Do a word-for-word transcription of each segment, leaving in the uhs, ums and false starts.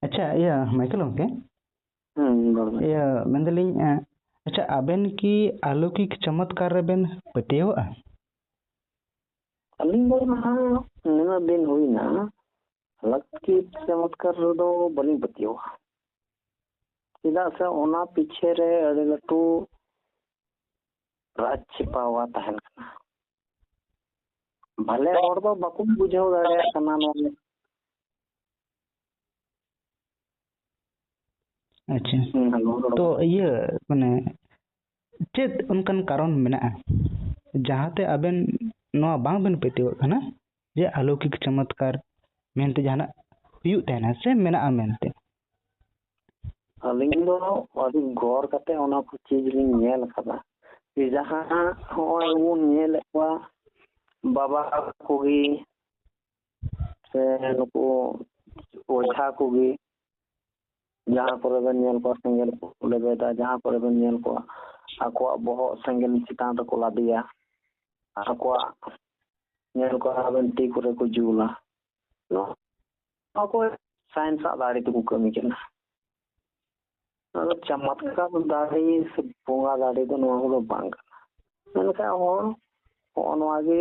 ᱟᱪᱪᱷᱟ, ᱤᱭᱟᱹ, ᱢᱟᱭᱠᱮᱞ ᱜᱚᱢᱠᱮ, ᱦᱩᱸ, ᱨᱚᱲ ᱢᱮ᱾ ᱤᱭᱟᱹ, ᱢᱮᱱᱫᱟᱞᱤᱧ, ᱮ, ᱟᱪᱪᱷᱟ, ᱟᱵᱮᱱ ᱠᱤ ᱟᱞᱚᱠᱤᱠ ᱪᱚᱢᱚᱛᱠᱟᱨ ᱨᱮᱵᱮᱱ ᱯᱟᱹᱛᱭᱟᱹᱣᱟᱜᱼᱟ? ᱟᱹᱞᱤᱧ ᱫᱚ ᱱᱟᱦᱟᱜ ᱱᱩᱱᱟᱹᱜ ᱫᱤᱱ ᱦᱩᱭᱱᱟ, ᱟᱞᱚᱠᱤᱠ ᱪᱚᱢᱚᱛᱠᱟᱨ ᱨᱮᱫᱚ ᱵᱟᱹᱞᱤᱧ ᱯᱟᱹᱛᱭᱟᱹᱣᱟᱜᱼᱟ᱾ ᱪᱮᱫᱟᱜ ᱥᱮ ᱚᱱᱟ ᱯᱤᱪᱷᱮ ᱨᱮ ᱟᱹᱰᱤ ᱞᱟᱹᱴᱩ ᱨᱟᱡᱽ ᱪᱷᱤᱯᱟᱣᱟ ᱛᱟᱦᱮᱱ ᱠᱟᱱᱟ᱾ ᱵᱷᱟᱞᱮ ᱦᱚᱲ ᱫᱚ ᱵᱟᱠᱚ ᱵᱩᱡᱷᱟᱹᱣ ᱫᱟᱲᱮᱭᱟᱜ ᱠᱟᱱᱟ ᱱᱚᱣᱟ᱾ ᱟᱪᱪᱷᱟ᱾ ᱦᱩᱸ, ᱦᱮᱞᱳ, ᱨᱚᱲ ᱛᱚ ᱢᱮ᱾ ᱤᱭᱟᱹ, ᱢᱟᱱᱮ, ᱪᱮᱫ ᱚᱱᱠᱟᱱ ᱠᱟᱨᱚᱱ ᱢᱮᱱᱟᱜᱼᱟ ᱡᱟᱦᱟᱸᱛᱮ ᱟᱵᱮᱱ ᱱᱚᱣᱟ ᱵᱟᱝᱵᱮᱱ ᱯᱟᱹᱛᱭᱟᱹᱣᱟᱜ ᱠᱟᱱᱟ ᱡᱮ ᱟᱞᱚᱠᱤᱠ ᱪᱚᱢᱚᱛᱠᱟᱨ ᱢᱮᱱᱛᱮ ᱡᱟᱦᱟᱱᱟᱜ ᱦᱩᱭᱩᱜ ᱛᱟᱦᱮᱱᱟ ᱥᱮ ᱢᱮᱱᱟᱜᱼᱟ ᱢᱮᱱᱛᱮ? ᱟᱹᱞᱤᱧ ᱫᱚ ᱟᱹᱰᱤ ᱜᱚᱨ ᱠᱟᱛᱮ ᱚᱱᱟ ᱠᱚ ᱪᱤᱡᱽ ᱞᱤᱧ ᱧᱮᱞ ᱟᱠᱟᱫᱟ᱾ ᱡᱮ ᱡᱟᱦᱟᱸ ᱦᱚᱸᱜᱼᱚᱭ ᱵᱚᱱ ᱧᱮᱞᱮᱫ ᱠᱚᱣᱟ, ᱵᱟᱵᱟ ᱠᱚᱜᱮ ᱥᱮ ᱱᱩᱠᱩ ᱚᱡᱷᱟ ᱠᱚᱜᱮ, ᱡᱟᱦᱟᱸ ᱠᱚᱨᱮ ᱵᱮᱱ ᱧᱮᱞ ᱠᱚᱣᱟ ᱥᱮᱸᱜᱮᱞ ᱠᱚ ᱞᱮᱵᱮᱫᱟ, ᱡᱟᱦᱟᱸ ᱠᱚᱨᱮ ᱵᱮᱱ ᱧᱮᱞ ᱠᱚᱣᱟ ᱟᱠᱚᱣᱟᱜ ᱵᱚᱦᱚᱜ ᱥᱮᱸᱜᱮᱞ ᱪᱮᱛᱟᱱ ᱨᱮᱠᱚ ᱞᱟᱫᱮᱭᱟ, ᱟᱠᱚᱣᱟᱜ ᱧᱮᱞ ᱠᱚᱣᱟ ᱵᱮᱱ ᱛᱤ ᱠᱚᱨᱮ ᱠᱚ ᱡᱩᱞᱟ᱾ ᱱᱚᱣᱟ ᱠᱚ ᱥᱟᱭᱮᱱᱥ ᱟᱜ ᱫᱟᱲᱮ ᱛᱮᱠᱚ ᱠᱟᱹᱢᱤ ᱠᱟᱱᱟ᱾ ᱱᱚᱣᱟ ᱫᱚ ᱪᱚᱢᱚᱛᱠᱟᱨ ᱫᱟᱲᱮ ᱥᱮ ᱵᱚᱸᱜᱟ ᱫᱟᱲᱮ ᱫᱚ ᱱᱚᱣᱟ ᱠᱚᱫᱚ ᱵᱟᱝ ᱠᱟᱱᱟ᱾ ᱢᱮᱱᱠᱷᱟᱱ ᱦᱚᱲ ᱦᱚᱸᱜᱼᱚ ᱱᱚᱣᱟ ᱜᱮ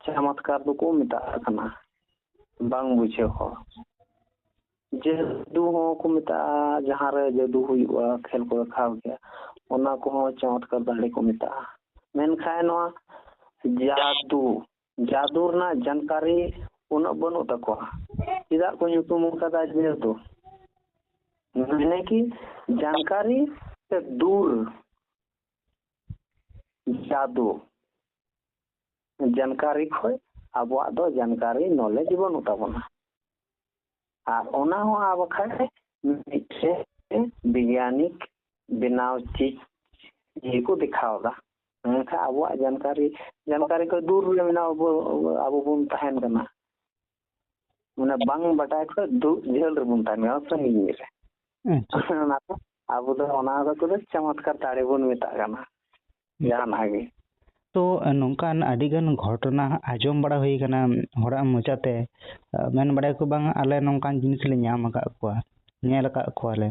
ᱪᱚᱢᱚᱛᱠᱟᱨ ᱫᱚᱠᱚ ᱢᱮᱛᱟᱜ ᱠᱟᱱᱟ, ᱵᱟᱝ ᱵᱩᱡᱷᱟᱹᱣ ᱦᱚᱲ᱾ ᱡᱟᱹᱫᱩ ᱦᱚᱸ ᱠᱚ ᱢᱮᱛᱟᱜᱼᱟ, ᱡᱟᱦᱟᱸ ᱨᱮ ᱡᱟᱹᱫᱩ ᱦᱩᱭᱩᱜᱼᱟ, ᱠᱷᱮᱞ ᱠᱚ ᱫᱮᱠᱷᱟᱣ ᱜᱮᱭᱟ, ᱚᱱᱟ ᱠᱚᱦᱚᱸ ᱪᱚᱢᱚᱛᱠᱟᱨ ᱫᱟᱲᱮ ᱠᱚ ᱢᱮᱛᱟᱜᱼᱟ᱾ ᱢᱮᱱᱠᱷᱟᱱ ᱱᱚᱣᱟ ᱡᱟᱫᱩ, ᱡᱟᱫᱩ ᱨᱮᱱᱟᱜ ᱡᱟᱱᱠᱟᱨᱤ ᱩᱱᱟᱹᱜ ᱵᱟᱹᱱᱩᱜ ᱛᱟᱠᱚᱣᱟ᱾ ᱪᱮᱫᱟᱜ ᱠᱚ ᱧᱩᱛᱩᱢ ᱟᱠᱟᱫᱟ ᱡᱟᱫᱩ? ᱢᱟᱱᱮ ᱠᱤ ᱡᱟᱱᱠᱟᱨᱤ ᱥᱮ ᱫᱩᱨ, ᱡᱟᱫᱩ, ᱡᱟᱱᱠᱟᱨᱤ ᱠᱷᱚᱡ ᱟᱵᱚᱣᱟᱜ ᱫᱚ ᱡᱟᱱᱠᱟᱨᱤ, ᱱᱚᱞᱮᱡᱽ ᱵᱟᱹᱱᱩᱜ ᱛᱟᱵᱚᱱᱟ᱾ ᱟᱨ ᱚᱱᱟ ᱦᱚᱸ ᱟᱵᱚ ᱠᱷᱟᱡ ᱢᱤᱫᱴᱮᱱ ᱵᱤᱜᱽᱜᱟᱱᱤᱠ ᱵᱮᱱᱟᱣ ᱪᱤᱡᱽ ᱜᱮᱠᱚ ᱫᱮᱠᱷᱟᱣ ᱮᱫᱟ᱾ ᱢᱮᱱᱠᱷᱟᱱ ᱟᱵᱚᱣᱟᱜ ᱡᱟᱱᱠᱟᱨᱤ, ᱡᱟᱱᱠᱟᱨᱤ ᱠᱷᱚᱡ ᱫᱩᱨ ᱨᱮ ᱢᱮᱱᱟᱜ ᱟᱵᱚ, ᱟᱵᱚ ᱵᱚᱱ ᱛᱟᱦᱮᱱ ᱠᱟᱱᱟ᱾ ᱢᱟᱱᱮ ᱵᱟᱝ ᱵᱟᱰᱟᱭ ᱠᱷᱚᱡ ᱫᱩ-, ᱡᱷᱟᱹᱞ ᱨᱮᱵᱚᱱ ᱛᱟᱦᱮᱱ ᱠᱟᱱᱟ, ᱥᱟᱺᱜᱤᱧ ᱨᱮ᱾ ᱟᱪᱪᱷᱟ᱾ ᱚᱱᱟ ᱫᱚ ᱟᱵᱚ ᱫᱚ ᱚᱱᱟ ᱫᱚ ᱠᱚᱫᱚ ᱪᱚᱢᱚᱛᱠᱟᱨ ᱫᱟᱲᱮ ᱵᱚᱱ ᱢᱮᱛᱟᱜ ᱠᱟᱱᱟ, ᱡᱟᱦᱟᱱᱟᱜ ᱜᱮ᱾ ᱛᱚ, ᱱᱚᱝᱠᱟᱱ ᱟᱹᱰᱤᱜᱟᱱ ᱜᱷᱚᱴᱚᱱᱟ ᱟᱸᱡᱚᱢ ᱵᱟᱲᱟ ᱦᱩᱭ ᱠᱟᱱᱟ ᱦᱚᱲᱟᱜ ᱢᱚᱪᱟᱛᱮ, ᱢᱮᱱ ᱵᱟᱲᱟᱭᱟᱠᱚ, "ᱵᱟᱝ, ᱟᱞᱮ ᱱᱚᱝᱠᱟᱱ ᱡᱤᱱᱤᱥ ᱞᱮ ᱧᱟᱢ ᱟᱠᱟᱫ ᱠᱚᱣᱟ, ᱧᱮᱞ ᱟᱠᱟᱫ ᱠᱚᱣᱟᱞᱮ᱾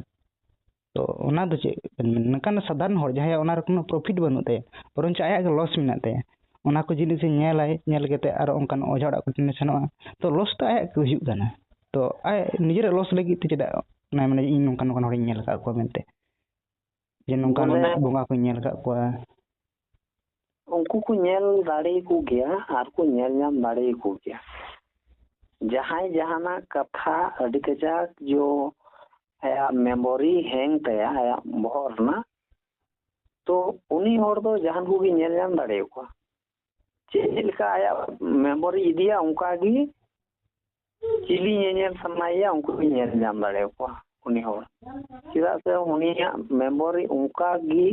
ᱛᱚ ᱚᱱᱟ ᱫᱚ ᱪᱮᱫ ᱵᱮᱱ ᱢᱮᱱᱟ? ᱱᱚᱝᱠᱟᱱ ᱥᱟᱫᱷᱟᱨᱚᱱ ᱦᱚᱲ ᱡᱟᱦᱟᱸᱭᱟᱜ ᱚᱱᱟ ᱨᱮ ᱠᱳᱱᱳ ᱯᱨᱚᱯᱷᱤᱴ ᱵᱟᱹᱱᱩᱜ ᱛᱟᱭᱟ, ᱵᱚᱨᱚᱝ ᱪᱚ ᱟᱭᱟᱜ ᱜᱮ ᱞᱚᱥ ᱢᱮᱱᱟᱜ ᱛᱟᱭᱟ, ᱚᱱᱟ ᱠᱚ ᱡᱤᱱᱤᱥᱮ ᱧᱮᱞᱟᱭ, ᱧᱮᱞ ᱠᱟᱛᱮ ᱟᱨᱚ ᱚᱱᱠᱟᱱ ᱚᱡᱷᱟ ᱚᱲᱟᱜ ᱠᱚ ᱴᱷᱮᱱᱮ ᱥᱮᱱᱚᱜᱼᱟ᱾ ᱛᱚ ᱞᱚᱥ ᱫᱚ ᱟᱭᱟᱜ ᱜᱮ ᱦᱩᱭᱩᱜ ᱠᱟᱱᱟ᱾ ᱛᱚ ᱟᱡ ᱱᱤᱡᱮᱨᱟᱜ ᱞᱚᱥ ᱞᱟᱹᱜᱤᱫ ᱛᱮ ᱪᱮᱫᱟᱜ ᱚᱱᱟ, ᱢᱟᱱᱮ ᱤᱧ ᱱᱚᱝᱠᱟᱱ ᱱᱚᱝᱠᱟᱱ ᱦᱚᱲᱤᱧ ᱧᱮᱞ ᱟᱠᱟᱫ ᱠᱚᱣᱟ ᱢᱮᱱᱛᱮ, ᱡᱮ ᱱᱚᱝᱠᱟᱱ ᱵᱚᱞᱮ ᱵᱚᱸᱜᱟ ᱠᱚᱧ ᱧᱮᱞ ᱟᱠᱟᱫ ᱠᱚᱣᱟ᱾ ᱩᱱᱠᱩ ᱠᱚ ᱧᱮᱞ ᱫᱟᱲᱮᱭᱟᱠᱚ ᱜᱮᱭᱟ ᱟᱨ ᱠᱚ ᱧᱮᱞ ᱧᱟᱢ ᱫᱟᱲᱮᱭᱟᱠᱚ ᱜᱮᱭᱟ᱾ ᱡᱟᱦᱟᱸᱭ ᱡᱟᱦᱟᱱᱟᱜ ᱠᱟᱛᱷᱟ ᱟᱹᱰᱤ ᱠᱟᱡᱟᱠ ᱡᱚ ᱟᱭᱟᱜ ᱢᱮᱢᱳᱨᱤ ᱦᱮᱝ ᱛᱟᱭᱟ, ᱟᱭᱟᱜ ᱵᱚᱦᱚᱜ ᱨᱮᱱᱟᱜ, ᱛᱚ ᱩᱱᱤ ᱦᱚᱲ ᱫᱚ ᱡᱟᱦᱟᱱ ᱠᱚᱜᱮ ᱧᱮᱞ ᱧᱟᱢ ᱫᱟᱲᱮᱭᱟᱠᱚᱣᱟ᱾ ᱪᱮᱫ ᱞᱮᱠᱟ ᱟᱭᱟᱜ ᱢᱮᱢᱳᱨᱤ ᱤᱫᱤᱭᱟ, ᱚᱱᱠᱟ ᱜᱮ ᱪᱤᱞᱤ ᱧᱮᱧᱮᱞ ᱥᱟᱱᱟᱭᱮᱭᱟ, ᱩᱱᱠᱩ ᱜᱮ ᱧᱮᱞ ᱧᱟᱢ ᱫᱟᱲᱮᱭᱟᱠᱚᱣᱟ ᱩᱱᱤ ᱦᱚᱲ᱾ ᱪᱮᱫᱟᱜ ᱥᱮ ᱩᱱᱤᱭᱟᱜ ᱢᱮᱢᱳᱨᱤ ᱚᱱᱠᱟ ᱜᱮ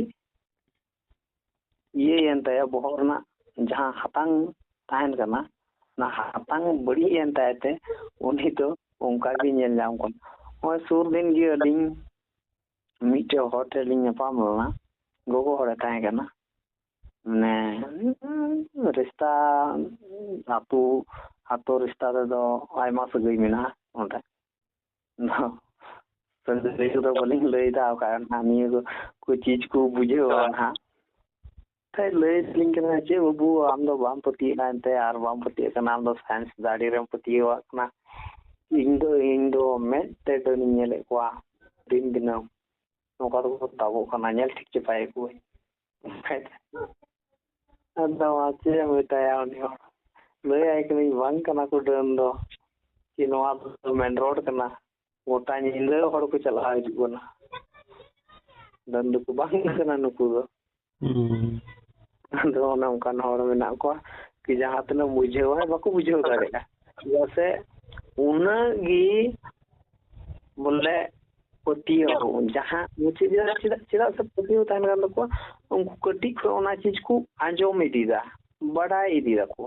ᱤᱭᱟᱹᱭᱮᱱ ᱛᱟᱭᱟ, ᱵᱚᱦᱚᱜ ᱨᱮᱱᱟᱜ ᱡᱟᱦᱟᱸ ᱦᱟᱛᱟᱝ ᱛᱟᱦᱮᱱ ᱠᱟᱱᱟ, ᱚᱱᱟ ᱦᱟᱛᱟᱝ ᱵᱟᱹᱲᱤᱡ ᱮᱱ ᱛᱟᱭ ᱛᱮ ᱩᱱᱤ ᱫᱚ ᱚᱱᱠᱟ ᱜᱮ ᱧᱮᱞ ᱧᱟᱢ ᱠᱟᱱᱟ᱾ ᱱᱚᱜᱼᱚᱭ ᱥᱩᱨ ᱫᱤᱱ ᱜᱮ ᱟᱹᱞᱤᱧ ᱢᱤᱫᱴᱮᱡ ᱦᱚᱲ ᱴᱷᱮᱱ ᱞᱤᱧ ᱧᱟᱯᱟᱢ ᱞᱮᱱᱟ, ᱜᱚᱜᱚ ᱦᱚᱲᱮ ᱛᱟᱦᱮᱸ ᱠᱟᱱᱟ᱾ ᱢᱟᱱᱮ, ᱨᱤᱥᱛᱟ, ᱟᱹᱛᱩ, ᱟᱹᱛᱩ ᱨᱤᱥᱛᱟ ᱨᱮᱫᱚ ᱟᱭᱢᱟ ᱥᱟᱹᱜᱟᱹᱭ ᱢᱮᱱᱟᱜᱼᱟ ᱚᱸᱰᱮ᱾ ᱟᱫᱚ ᱥᱟᱹᱜᱟᱹᱭ ᱠᱚᱫᱚ ᱵᱟᱹᱞᱤᱧ ᱞᱟᱹᱭ ᱫᱟ, ᱠᱟᱨᱚᱱ ᱦᱟᱸᱜ ᱱᱤᱭᱟᱹ ᱠᱚ, ᱠᱚ ᱪᱤᱡᱽ ᱠᱚ ᱵᱩᱡᱷᱟᱹᱣᱟ ᱱᱟᱦᱟᱜ᱾ ᱠᱷᱟᱡ ᱞᱟᱹᱭ ᱟᱹᱞᱤᱧ ᱠᱟᱱᱟ, "ᱪᱮᱫ ᱵᱟᱹᱵᱩ, ᱟᱢ ᱫᱚ ᱵᱟᱢ ᱯᱟᱹᱛᱭᱟᱹᱜ ᱠᱟᱱ ᱛᱮ ᱟᱨ ᱵᱟᱢ ᱯᱟᱹᱛᱭᱟᱹᱜ ᱠᱟᱱᱟ, ᱟᱢ ᱫᱚ ᱥᱟᱭᱮᱱᱥ ᱫᱟᱲᱮ ᱨᱮᱢ ᱯᱟᱹᱛᱭᱟᱹᱣᱟᱜ ᱠᱟᱱᱟ᱾ ᱤᱧ ᱫᱚ, ᱤᱧ ᱫᱚ ᱢᱮᱫ ᱛᱮ ᱰᱟᱹᱱᱤᱧ ᱧᱮᱞᱮᱫ ᱠᱚᱣᱟ ᱫᱤᱱ ᱫᱤᱱᱟᱹᱢ, ᱱᱚᱝᱠᱟ ᱫᱚᱠᱚ ᱛᱟᱵᱚᱜ ᱠᱟᱱᱟ, ᱧᱮᱞ ᱴᱷᱤᱠ ᱪᱟᱵᱟᱭᱮᱫ ᱠᱚᱣᱟᱹᱧ᱾" ᱟᱫᱚ ᱢᱟ ᱪᱮᱫ ᱮᱢ ᱢᱮᱛᱟᱭᱟ ᱩᱱᱤ ᱦᱚᱲ? ᱞᱟᱹᱭᱟᱭ ᱠᱟᱹᱱᱟᱹᱧ, "ᱵᱟᱝ ᱠᱟᱱᱟ ᱠᱚ ᱰᱟᱹᱱ ᱫᱚ, ᱪᱮᱫ ᱱᱚᱣᱟ ᱫᱚ ᱢᱮᱱ ᱨᱳᱰ ᱠᱟᱱᱟ, ᱜᱚᱴᱟ ᱧᱤᱫᱟᱹ ᱦᱚᱲ ᱠᱚ ᱪᱟᱞᱟᱣ ᱦᱤᱡᱩᱜ ᱠᱟᱱᱟ, ᱰᱟᱹᱱ ᱫᱚᱠᱚ ᱵᱟᱝ ᱠᱟᱱᱟ ᱱᱩᱠᱩ ᱫᱚ᱾" ᱦᱩᱸ᱾ ᱟᱫᱚ ᱚᱱᱮ ᱚᱱᱠᱟᱱ ᱦᱚᱲ ᱢᱮᱱᱟᱜ ᱠᱚᱣᱟ ᱠᱤ ᱡᱟᱦᱟᱸ ᱛᱤᱱᱟᱹᱜ ᱵᱩᱡᱷᱟᱹᱣᱟᱭ ᱵᱟᱠᱚ ᱵᱩᱡᱷᱟᱹᱣ ᱫᱟᱲᱮᱭᱟᱜᱼᱟ, ᱪᱮᱫᱟᱜ ᱥᱮ ᱩᱱᱟᱹᱜ ᱜᱮ ᱵᱚᱞᱮ ᱯᱟᱹᱛᱭᱟᱹᱣ, ᱡᱟᱦᱟᱸ ᱪᱮᱫ, ᱪᱮᱫᱟᱜ, ᱪᱮᱫᱟᱜ, ᱪᱮᱫᱟᱜ ᱥᱮ ᱯᱟᱹᱛᱭᱟᱹᱣ ᱛᱟᱦᱮᱱ ᱠᱟᱱ ᱛᱟᱠᱚᱣᱟ, ᱩᱱᱠᱩ ᱠᱟᱹᱴᱤᱡ ᱠᱷᱚᱱ ᱚᱱᱟ ᱪᱤᱡᱽ ᱠᱚ ᱟᱸᱡᱚᱢ ᱤᱫᱤᱭᱮᱫᱟ, ᱵᱟᱰᱟᱭ ᱤᱫᱤᱭᱮᱫᱟᱠᱚ᱾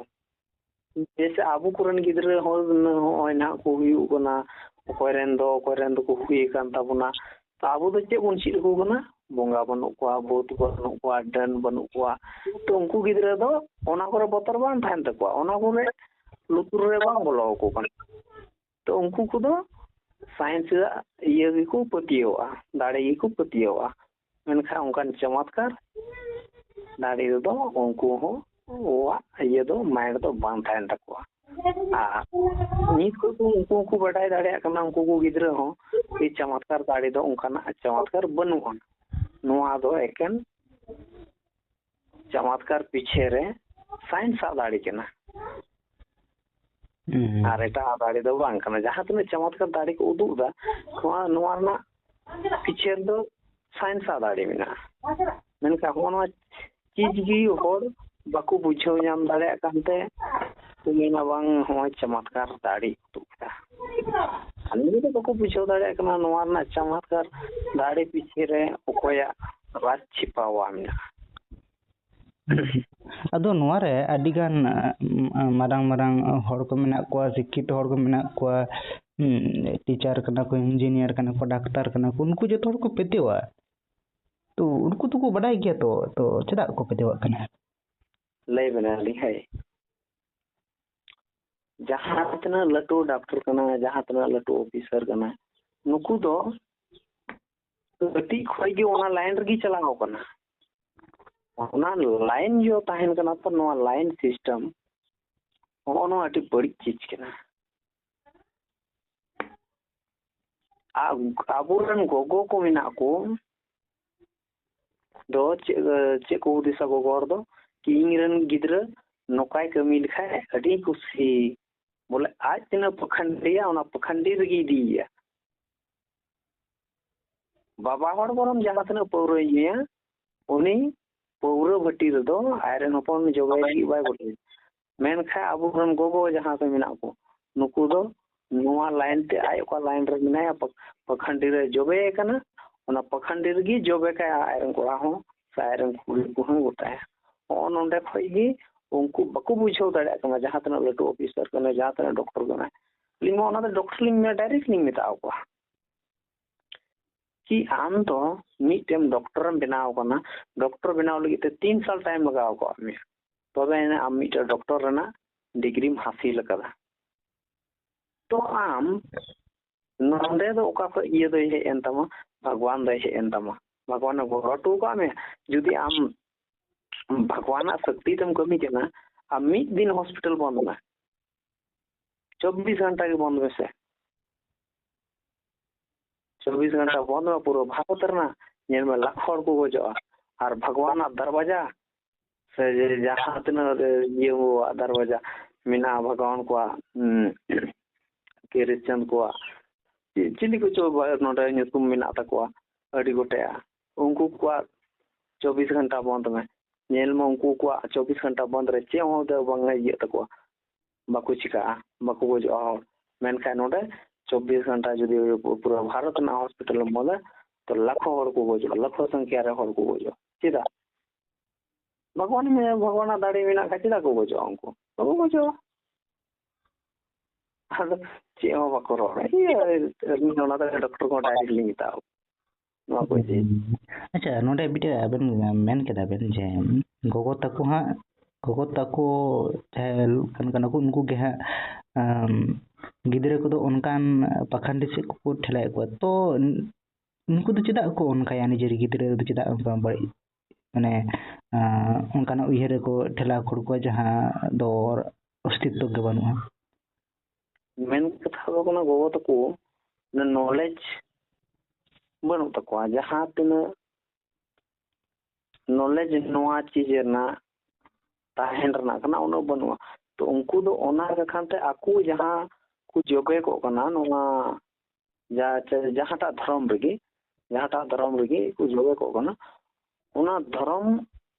ᱡᱮᱭᱥᱮ ᱟᱵᱚ ᱠᱚᱨᱮᱱ ᱜᱤᱫᱽᱨᱟᱹ ᱦᱚᱸ ᱱᱚᱜᱼᱚᱭ ᱱᱟᱦᱟᱜ ᱠᱚ ᱦᱩᱭᱩᱜ ᱠᱟᱱᱟ, ᱚᱠᱚᱭ ᱨᱮᱱ ᱫᱚ, ᱚᱠᱚᱭ ᱨᱮᱱ ᱫᱚᱠᱚ ᱦᱩᱭ ᱟᱠᱟᱱ ᱛᱟᱵᱚᱱᱟ᱾ ᱛᱚ ᱟᱵᱚ ᱫᱚ ᱪᱮᱫ ᱵᱚᱱ ᱪᱮᱫ ᱟᱠᱚ ᱠᱟᱱᱟ? ᱵᱚᱸᱜᱟ ᱵᱟᱹᱱᱩᱜ ᱠᱚᱣᱟ, ᱵᱷᱩᱛ ᱵᱟᱹᱱᱩᱜ ᱠᱚᱣᱟ, ᱰᱟᱹᱱ ᱵᱟᱹᱱᱩᱜ ᱠᱚᱣᱟ᱾ ᱛᱚ ᱩᱱᱠᱩ ᱜᱤᱫᱽᱨᱟᱹ ᱫᱚ ᱚᱱᱟ ᱠᱚᱨᱮ ᱵᱚᱛᱚᱨ ᱵᱟᱝ ᱛᱟᱦᱮᱱ ᱛᱟᱠᱚᱣᱟ, ᱚᱱᱟ ᱠᱚᱨᱮ ᱞᱩᱛᱩᱨ ᱨᱮ ᱵᱟᱝ ᱵᱚᱞᱚ ᱟᱠᱚ ᱠᱟᱱᱟ᱾ ᱛᱚ ᱩᱱᱠᱩ ᱠᱚᱫᱚ ᱥᱟᱭᱮᱱᱥ ᱨᱮᱭᱟᱜ ᱤᱭᱟᱹ ᱜᱮᱠᱚ ᱯᱟᱹᱛᱭᱟᱹᱣᱟᱜᱼᱟ, ᱫᱟᱲᱮ ᱜᱮᱠᱚ ᱯᱟᱹᱛᱭᱟᱹᱣᱟᱜᱼᱟ᱾ ᱢᱮᱱᱠᱷᱟᱱ ᱚᱱᱠᱟᱱ ᱪᱚᱢᱚᱛᱠᱟᱨ ᱫᱟᱲᱮ ᱨᱮᱫᱚ ᱩᱱᱠᱩ ᱦᱚᱸ ᱟᱜ ᱤᱭᱟᱹ ᱫᱚ, ᱢᱟᱭᱤᱱᱰ ᱫᱚ ᱵᱟᱝ ᱛᱟᱦᱮᱱ ᱛᱟᱠᱚᱣᱟ᱾ ᱟᱨ ᱱᱤᱛ ᱠᱷᱚᱱ ᱠᱚ, ᱩᱱᱠᱩ ᱦᱚᱸᱠᱚ ᱵᱟᱰᱟᱭ ᱫᱟᱲᱮᱭᱟᱜ ᱠᱟᱱᱟ, ᱩᱱᱠᱩ ᱠᱚ ᱜᱤᱫᱽᱨᱟᱹ ᱦᱚᱸ, ᱡᱮ ᱪᱚᱢᱚᱛᱠᱟᱨ ᱫᱟᱲᱮ ᱫᱚ ᱚᱱᱠᱟᱱᱟᱜ ᱪᱚᱢᱚᱛᱠᱟᱨ ᱵᱟᱹᱱᱩᱜᱼᱟ᱾ ᱱᱚᱣᱟ ᱫᱚ ᱮᱠᱮᱱ ᱪᱚᱢᱚᱛᱠᱟᱨ ᱯᱤᱪᱷᱮ ᱨᱮ ᱥᱟᱭᱮᱱᱥ ᱟᱜ ᱫᱟᱲᱮ ᱠᱟᱱᱟ᱾ ᱦᱩᱸ᱾ ᱟᱨ ᱮᱴᱟᱜ ᱫᱟᱲᱮ ᱫᱚ ᱵᱟᱝ ᱠᱟᱱᱟ᱾ ᱡᱟᱦᱟᱸ ᱛᱤᱱᱟᱹᱜ ᱪᱚᱢᱚᱛᱠᱟᱨ ᱫᱟᱲᱮ ᱠᱚ ᱩᱫᱩᱜ ᱮᱫᱟ, ᱱᱚᱣᱟ, ᱱᱚᱣᱟ ᱨᱮᱱᱟᱜ ᱯᱤᱪᱷᱮ ᱨᱮᱫᱚ ᱥᱟᱭᱮᱱᱥ ᱟᱜ ᱫᱟᱲᱮ ᱢᱮᱱᱟᱜᱼᱟ᱾ ᱢᱮᱱᱠᱷᱟᱱ ᱦᱚᱸᱜᱼᱚ ᱱᱚᱣᱟ ᱪᱤᱡᱽ ᱜᱮ ᱦᱚᱲ ᱵᱟᱠᱚ ᱵᱩᱡᱷᱟᱹᱣ ᱧᱟᱢ ᱫᱟᱲᱮᱭᱟᱜ ᱠᱟᱱᱛᱮ ᱠᱚ ᱢᱮᱱᱟ, "ᱵᱟᱝ, ᱦᱚᱸᱜᱼᱚᱭ ᱪᱚᱢᱚᱛᱠᱟᱨ ᱫᱟᱲᱮ ᱩᱫᱩᱜ ᱠᱮᱫᱟ᱾" ᱟᱨ ᱱᱤᱭᱟᱹ ᱫᱚ ᱵᱟᱠᱚ ᱵᱩᱡᱷᱟᱹᱣ ᱫᱟᱲᱮᱭᱟᱜ ᱠᱟᱱᱟ, ᱱᱚᱣᱟ ᱨᱮᱱᱟᱜ ᱪᱚᱢᱚᱛᱠᱟᱨ ᱫᱟᱲᱮ ᱯᱤᱪᱷᱮ ᱨᱮ ᱚᱠᱚᱭᱟᱜ ᱨᱟᱡᱽ ᱪᱷᱤᱯᱟᱣᱟ ᱢᱮᱱᱟᱜᱼᱟ᱾ ᱟᱫᱚ ᱱᱚᱣᱟ ᱨᱮ ᱟᱹᱰᱤ ᱜᱟᱱ, ᱟᱸ, ᱢᱟᱨᱟᱝ ᱢᱟᱨᱟᱝ ᱦᱚᱲ ᱠᱚ ᱢᱮᱱᱟᱜ ᱠᱚᱣᱟ, ᱥᱤᱠᱠᱷᱤᱛ ᱦᱚᱲ ᱠᱚ ᱢᱮᱱᱟᱜ ᱠᱚᱣᱟ, ᱦᱩᱸ, ᱴᱤᱪᱟᱨ ᱠᱟᱱᱟ ᱠᱚ, ᱤᱧᱡᱤᱱᱤᱭᱟᱨ ᱠᱟᱱᱟ ᱠᱚ, ᱰᱟᱠᱛᱟᱨ ᱠᱟᱱᱟ ᱠᱚ, ᱩᱱᱠᱩ ᱡᱚᱛᱚ ᱦᱚᱲ ᱠᱚ ᱯᱟᱹᱛᱭᱟᱹᱣᱟ᱾ ᱛᱚ ᱩᱱᱠᱩ ᱫᱚᱠᱚ ᱵᱟᱰᱟᱭ ᱜᱮᱭᱟ ᱛᱚ, ᱛᱚ ᱪᱮᱫᱟᱜ ᱠᱚ ᱯᱟᱹᱛᱭᱟᱹᱣᱟᱜ ᱠᱟᱱᱟ? ᱞᱟᱹᱭ ᱵᱮᱱᱟᱞᱤᱧ, ᱦᱳᱭ᱾ ᱡᱟᱦᱟᱸ ᱛᱤᱱᱟᱹᱜ ᱞᱟᱹᱴᱩ ᱰᱟᱠᱛᱟᱨ ᱠᱟᱱᱟ, ᱡᱟᱦᱟᱸ ᱛᱤᱱᱟᱹᱜ ᱞᱟᱹᱴᱩ ᱚᱯᱷᱤᱥᱟᱨ ᱠᱟᱱᱟ, ᱱᱩᱠᱩ ᱫᱚ ᱠᱟᱹᱴᱤᱡ ᱠᱷᱚᱡ ᱜᱮ ᱚᱱᱟ ᱞᱟᱭᱤᱱ ᱨᱮᱜᱮ ᱪᱟᱞᱟᱣ ᱠᱟᱱᱟ᱾ ᱚᱱᱟ ᱞᱟᱭᱤᱱ ᱡᱚ ᱛᱟᱦᱮᱱ ᱠᱟᱱᱟ ᱛᱚ, ᱱᱚᱣᱟ ᱞᱟᱭᱤᱱ ᱥᱤᱥᱴᱮᱢ, ᱦᱚᱸᱜᱼᱚ ᱱᱚᱣᱟ ᱟᱹᱰᱤ ᱵᱟᱹᱲᱤᱡ ᱪᱤᱡᱽ ᱠᱟᱱᱟ᱾ ᱟ-, ᱟᱵᱚᱨᱮᱱ ᱜᱚᱜᱚ ᱠᱚ ᱢᱮᱱᱟᱜ ᱠᱚ ᱫᱚ ᱪᱮᱫ, ᱪᱮᱫ ᱠᱚ ᱦᱩᱫᱤᱥᱟ ᱜᱚᱜᱚ ᱦᱚᱲ ᱫᱚ? ᱠᱤ ᱤᱧ ᱨᱮᱱ ᱜᱤᱫᱽᱨᱟᱹ ᱱᱚᱝᱠᱟᱭ ᱠᱟᱹᱢᱤ ᱞᱮᱠᱷᱟᱡ ᱟᱹᱰᱤ ᱠᱩᱥᱤ, ᱵᱚᱞᱮ ᱟᱡ ᱛᱤᱱᱟᱹᱜ ᱯᱟᱹᱠᱷᱟᱹᱱᱰᱤᱭᱟ, ᱚᱱᱟ ᱯᱟᱹᱠᱷᱟᱹᱱᱰᱤ ᱨᱮᱜᱮ ᱤᱫᱤᱭᱮᱭᱟ᱾ ᱵᱟᱵᱟ ᱦᱚᱲ ᱵᱚᱨᱚᱝ ᱡᱟᱦᱟᱸ ᱛᱤᱱᱟᱹᱜ ᱯᱟᱹᱣᱨᱟᱹᱭ ᱧᱩᱭᱟ, ᱩᱱᱤ ᱯᱟᱹᱣᱨᱟᱹ ᱵᱷᱟᱹᱴᱤ ᱨᱮᱫᱚ ᱟᱡᱨᱮᱱ ᱦᱚᱯᱚᱱ ᱡᱚᱵᱮ ᱞᱟᱹᱜᱤᱫ ᱵᱟᱭ ᱵᱚᱞᱚᱭᱟ᱾ ᱢᱮᱱᱠᱷᱟᱱ ᱟᱵᱚᱨᱮᱱ ᱜᱚᱜᱚ ᱡᱟᱦᱟᱸ ᱠᱚ ᱢᱮᱱᱟᱜ ᱠᱚ, ᱱᱩᱠᱩ ᱫᱚ ᱱᱚᱣᱟ ᱞᱟᱭᱤᱱ ᱛᱮ, ᱟᱡ ᱚᱠᱟ ᱞᱟᱭᱤᱱ ᱨᱮ ᱢᱮᱱᱟᱭᱟ, ᱯᱟ-, ᱯᱟᱠᱷᱟᱱᱰᱤ ᱨᱮ ᱡᱚᱵᱮ ᱟᱠᱟᱱᱟ, ᱚᱱᱟ ᱯᱟᱠᱷᱟᱱᱰᱤ ᱨᱮᱜᱮ ᱡᱚᱵᱮ ᱠᱟᱭᱟ ᱟᱡᱨᱮᱱ ᱠᱚᱲᱟ ᱦᱚᱸ ᱥᱮ ᱟᱡᱨᱮᱱ ᱠᱩᱲᱤ ᱠᱚᱦᱚᱸ ᱜᱚᱴᱟᱭᱟ᱾ ᱦᱚᱸᱜᱼᱚ ᱱᱚᱸᱰᱮ ᱠᱷᱚᱡ ᱜᱮ ᱩᱱᱠᱩ ᱵᱟᱠᱚ ᱵᱩᱡᱷᱟᱹᱣ ᱫᱟᱲᱮᱭᱟᱜ ᱠᱟᱱᱟ, ᱡᱟᱦᱟᱸ ᱛᱤᱱᱟᱹᱜ ᱞᱟᱹᱴᱩ ᱚᱯᱷᱤᱥᱟᱨ ᱠᱟᱱᱟᱭ, ᱡᱟᱦᱟᱸ ᱛᱤᱱᱟᱹᱜ ᱰᱚᱠᱴᱚᱨ ᱠᱟᱱᱟᱭ᱾ ᱟᱹᱞᱤᱧ ᱢᱟ ᱚᱱᱟ ᱫᱚ ᱰᱚᱠᱴᱚᱨ ᱞᱤᱧ ᱢᱮᱱᱟ, ᱰᱟᱭᱨᱮᱠᱴ ᱞᱤᱧ ᱢᱮᱛᱟ ᱠᱚᱣᱟ᱾ ᱠᱤ ᱟᱢ ᱫᱚ ᱢᱤᱫᱴᱮᱱ ᱰᱚᱠᱴᱚᱨᱮᱢ ᱵᱮᱱᱟᱣ ᱠᱟᱱᱟ, ᱰᱚᱠᱴᱚᱨ ᱵᱮᱱᱟᱣ ᱞᱟᱹᱜᱤᱫ ᱛᱮ ᱛᱤᱱ ᱥᱟᱞ ᱴᱟᱭᱤᱢ ᱞᱟᱜᱟᱣ ᱠᱟᱜ ᱢᱮᱭᱟ, ᱛᱚᱵᱮ ᱟᱹᱱᱤᱡ ᱟᱢ ᱢᱤᱫᱴᱮᱱ ᱰᱚᱠᱴᱚᱨ ᱨᱮᱱᱟᱜ ᱰᱤᱜᱽᱨᱤᱢ ᱦᱟᱥᱤᱞ ᱟᱠᱟᱫᱟ᱾ ᱛᱚ ᱟᱢ ᱱᱚᱰᱮ ᱫᱚ ᱚᱠᱟ ᱠᱷᱚᱱ ᱤᱭᱟᱹ ᱫᱚᱭ ᱦᱮᱡ ᱮᱱ ᱛᱟᱢᱟ? ᱵᱷᱟᱜᱽᱣᱟᱱ ᱫᱚᱭ ᱦᱮᱡ ᱮᱱ ᱛᱟᱢᱟ᱾ ᱵᱷᱟᱜᱽᱣᱟᱱᱮ ᱜᱚᱲᱚ ᱦᱚᱴᱚ ᱟᱠᱟᱫ ᱢᱮᱭᱟ᱾ ᱡᱩᱫᱤ ᱟᱢ ᱵᱷᱟᱜᱽᱣᱟᱱᱟᱜ ᱥᱚᱠᱛᱤ ᱛᱮᱢ ᱠᱟᱹᱢᱤ ᱠᱟᱱᱟ, ᱟᱢ ᱢᱤᱫ ᱫᱤᱱ ᱦᱚᱥᱯᱤᱴᱟᱞ ᱵᱚᱱᱫ ᱢᱮ, ᱪᱚᱵᱵᱤᱥ ᱜᱷᱚᱱᱴᱟ ᱜᱮ ᱵᱚᱱᱫ ᱢᱮᱥᱮ, ᱪᱚᱵᱵᱤᱥ ᱜᱷᱚᱱᱴᱟ ᱵᱚᱱᱫ ᱢᱮ, ᱯᱩᱨᱟᱹ ᱵᱷᱟᱨᱚᱛ ᱨᱮᱱᱟᱜ ᱧᱮᱞ ᱢᱮ, ᱞᱟᱠᱷ ᱦᱚᱲ ᱠᱚ ᱜᱚᱡᱚᱜᱼᱟ᱾ ᱟᱨ ᱵᱷᱟᱜᱽᱣᱟᱱᱟᱜ ᱫᱟᱨᱣᱟᱡᱟ ᱥᱮ ᱡᱮ ᱡᱟᱦᱟᱸ ᱛᱤᱱᱟᱹᱜ ᱤᱭᱟᱹᱣᱟᱜ ᱫᱟᱨᱣᱟᱡᱟ ᱢᱮᱱᱟᱜᱼᱟ, ᱵᱷᱟᱜᱽᱣᱟᱱ ᱠᱚᱣᱟᱜ, ᱩᱸ, ᱠᱨᱤᱥᱪᱟᱱ ᱠᱚᱣᱟᱜ, ᱪᱮ-, ᱪᱤᱞᱤ ᱠᱚᱪᱚ ᱵᱟ-, ᱱᱚᱰᱮ ᱧᱩᱛᱩᱢ ᱢᱮᱱᱟᱜ ᱛᱟᱠᱚᱣᱟ ᱟᱹᱰᱤ ᱜᱚᱴᱮᱡ᱾ ᱩᱱᱠᱩ ᱠᱚᱣᱟᱜ ᱪᱚᱵᱵᱤᱥ ᱜᱷᱚᱱᱴᱟ ᱵᱚᱱᱫ ᱢᱮ, ᱧᱮᱞ ᱢᱮ ᱩᱱᱠᱩ ᱠᱚᱣᱟᱜ ᱪᱚᱵᱵᱤᱥ ᱜᱷᱚᱱᱴᱟ ᱵᱚᱱᱫ ᱨᱮ ᱪᱮᱫ ᱦᱚᱸ ᱫᱚ ᱵᱟᱝ ᱤᱭᱟᱹᱜ ᱛᱟᱠᱚᱣᱟ, ᱵᱟᱠᱚ ᱪᱤᱠᱟᱹᱜᱼᱟ, ᱵᱟᱠᱚ ᱜᱚᱡᱚᱜᱼᱟ ᱦᱚᱲ᱾ ᱢᱮᱱᱠᱷᱟᱱ ᱱᱚᱰᱮ ᱪᱚᱵᱵᱤᱥ ᱜᱷᱚᱱᱴᱟ ᱡᱩᱫᱤ ᱯᱩᱨᱟᱹ ᱵᱷᱟᱨᱚᱛ ᱨᱮᱱᱟᱜ ᱦᱚᱥᱯᱤᱴᱟᱞ ᱮᱢ ᱵᱚᱱᱫᱟ, ᱛᱚ ᱞᱟᱠᱷᱚ ᱦᱚᱲ ᱠᱚ ᱜᱚᱡᱚᱜᱼᱟ, ᱞᱟᱠᱷᱚ ᱥᱚᱝᱠᱷᱟ ᱨᱮ ᱦᱚᱲ ᱠᱚ ᱜᱚᱡᱚᱜᱼᱟ᱾ ᱪᱮᱫᱟᱜ? ᱵᱷᱟᱜᱽᱣᱟᱱ ᱢᱮ-, ᱵᱷᱟᱜᱽᱣᱟᱱᱟᱜ ᱫᱟᱲᱮ ᱢᱮᱱᱟᱜ ᱠᱷᱟᱱ ᱪᱮᱫᱟᱜ ᱠᱚ ᱜᱚᱡᱚᱜᱼᱟ ᱩᱱᱠᱩ? ᱵᱟᱠᱚ ᱜᱚᱡᱚᱜᱼᱟ᱾ ᱟᱫᱚ ᱪᱮᱫ ᱦᱚᱸ ᱵᱟᱠᱚ ᱨᱚᱲᱟ᱾ ᱤᱭᱟᱹ, ᱟᱹᱞᱤᱧ ᱚᱱᱟ ᱫᱚ ᱰᱚᱠᱴᱚᱨ ᱠᱚ ᱰᱟᱭᱨᱮᱠᱴ ᱞᱤᱧ ᱢᱮᱛᱟ ᱠᱚᱣᱟ᱾ ᱱᱚᱣᱟ ᱠᱚ ᱪᱮᱫ? ᱟᱪᱪᱷᱟ, ᱱᱚᱰᱮ ᱢᱤᱫᱴᱮᱡ ᱟᱵᱮᱱ ᱢᱮᱱ ᱠᱮᱫᱟ ᱵᱮᱱ ᱡᱮ ᱜᱚᱜᱚ ᱛᱟᱠᱚ ᱦᱟᱸᱜ, ᱜᱚᱜᱚ ᱛᱟᱠᱚ ᱡᱟᱦᱟᱸᱭ ᱠᱟᱱ ᱠᱟᱱᱟ ᱠᱚ, ᱩᱱᱠᱩ ᱜᱮ ᱦᱟᱸᱜ, ᱟᱢ, ᱜᱤᱫᱽᱨᱟᱹ ᱠᱚᱫᱚ ᱚᱱᱠᱟᱱ ᱯᱟᱠᱷᱟᱱᱰᱤ ᱥᱮᱫ ᱠᱚ ᱴᱷᱮᱞᱟᱭᱮᱫ ᱠᱚᱣᱟ᱾ ᱛᱚ, ᱩᱱᱠᱩ ᱫᱚ ᱪᱮᱫᱟᱜ ᱠᱚ ᱚᱱᱠᱟᱭᱟ? ᱱᱤᱡᱮᱨ ᱜᱤᱫᱽᱨᱟᱹ ᱫᱚ ᱪᱮᱫᱟᱜ ᱚᱱᱠᱟ ᱵᱟᱹᱲᱤᱡ, ᱢᱟᱱᱮ, ᱟᱸ, ᱚᱱᱠᱟᱱᱟᱜ ᱩᱭᱦᱟᱹᱨ ᱨᱮᱠᱚ ᱴᱷᱮᱞᱟᱣ ᱠᱷᱟᱹᱲ ᱠᱚᱣᱟ ᱡᱟᱦᱟᱸ ᱫᱚ ᱚᱥᱛᱤᱛᱛᱚ ᱜᱮ ᱵᱟᱹᱱᱩᱜᱼᱟ? ᱢᱮᱱ ᱠᱟᱛᱷᱟ ᱫᱚ ᱠᱟᱱᱟ, ᱜᱚᱜᱚ ᱛᱟᱠᱚ ᱱᱚᱞᱮᱡᱽ ᱵᱟᱹᱱᱩᱜ ᱛᱟᱠᱚᱣᱟ᱾ ᱡᱟᱦᱟᱸ ᱛᱤᱱᱟᱹᱜ ᱱᱚᱞᱮᱡᱽ ᱱᱚᱣᱟ ᱪᱤᱡᱽ ᱨᱮᱱᱟᱜ ᱛᱟᱦᱮᱱ ᱨᱮᱱᱟᱜ ᱠᱟᱱᱟ, ᱩᱱᱟᱹᱜ ᱵᱟᱹᱱᱩᱜᱼᱟ᱾ ᱛᱚ ᱩᱱᱠᱩ ᱫᱚ ᱚᱱᱟ ᱠᱟᱠᱷᱟᱱ ᱛᱮ ᱟᱠᱚ ᱡᱟᱦᱟᱸ ᱠᱚ ᱡᱚᱵᱮ ᱠᱚᱜ ᱠᱟᱱᱟ, ᱱᱚᱣᱟ ᱡᱟ-, ᱡᱟᱦᱟᱸᱴᱟᱜ ᱫᱷᱚᱨᱚᱢ ᱨᱮᱜᱮ, ᱡᱟᱦᱟᱸᱴᱟᱜ ᱫᱷᱚᱨᱚᱢ ᱨᱮᱜᱮ ᱠᱚ ᱡᱚᱵᱮ ᱠᱚᱜ ᱠᱟᱱᱟ, ᱚᱱᱟ ᱫᱷᱚᱨᱚᱢ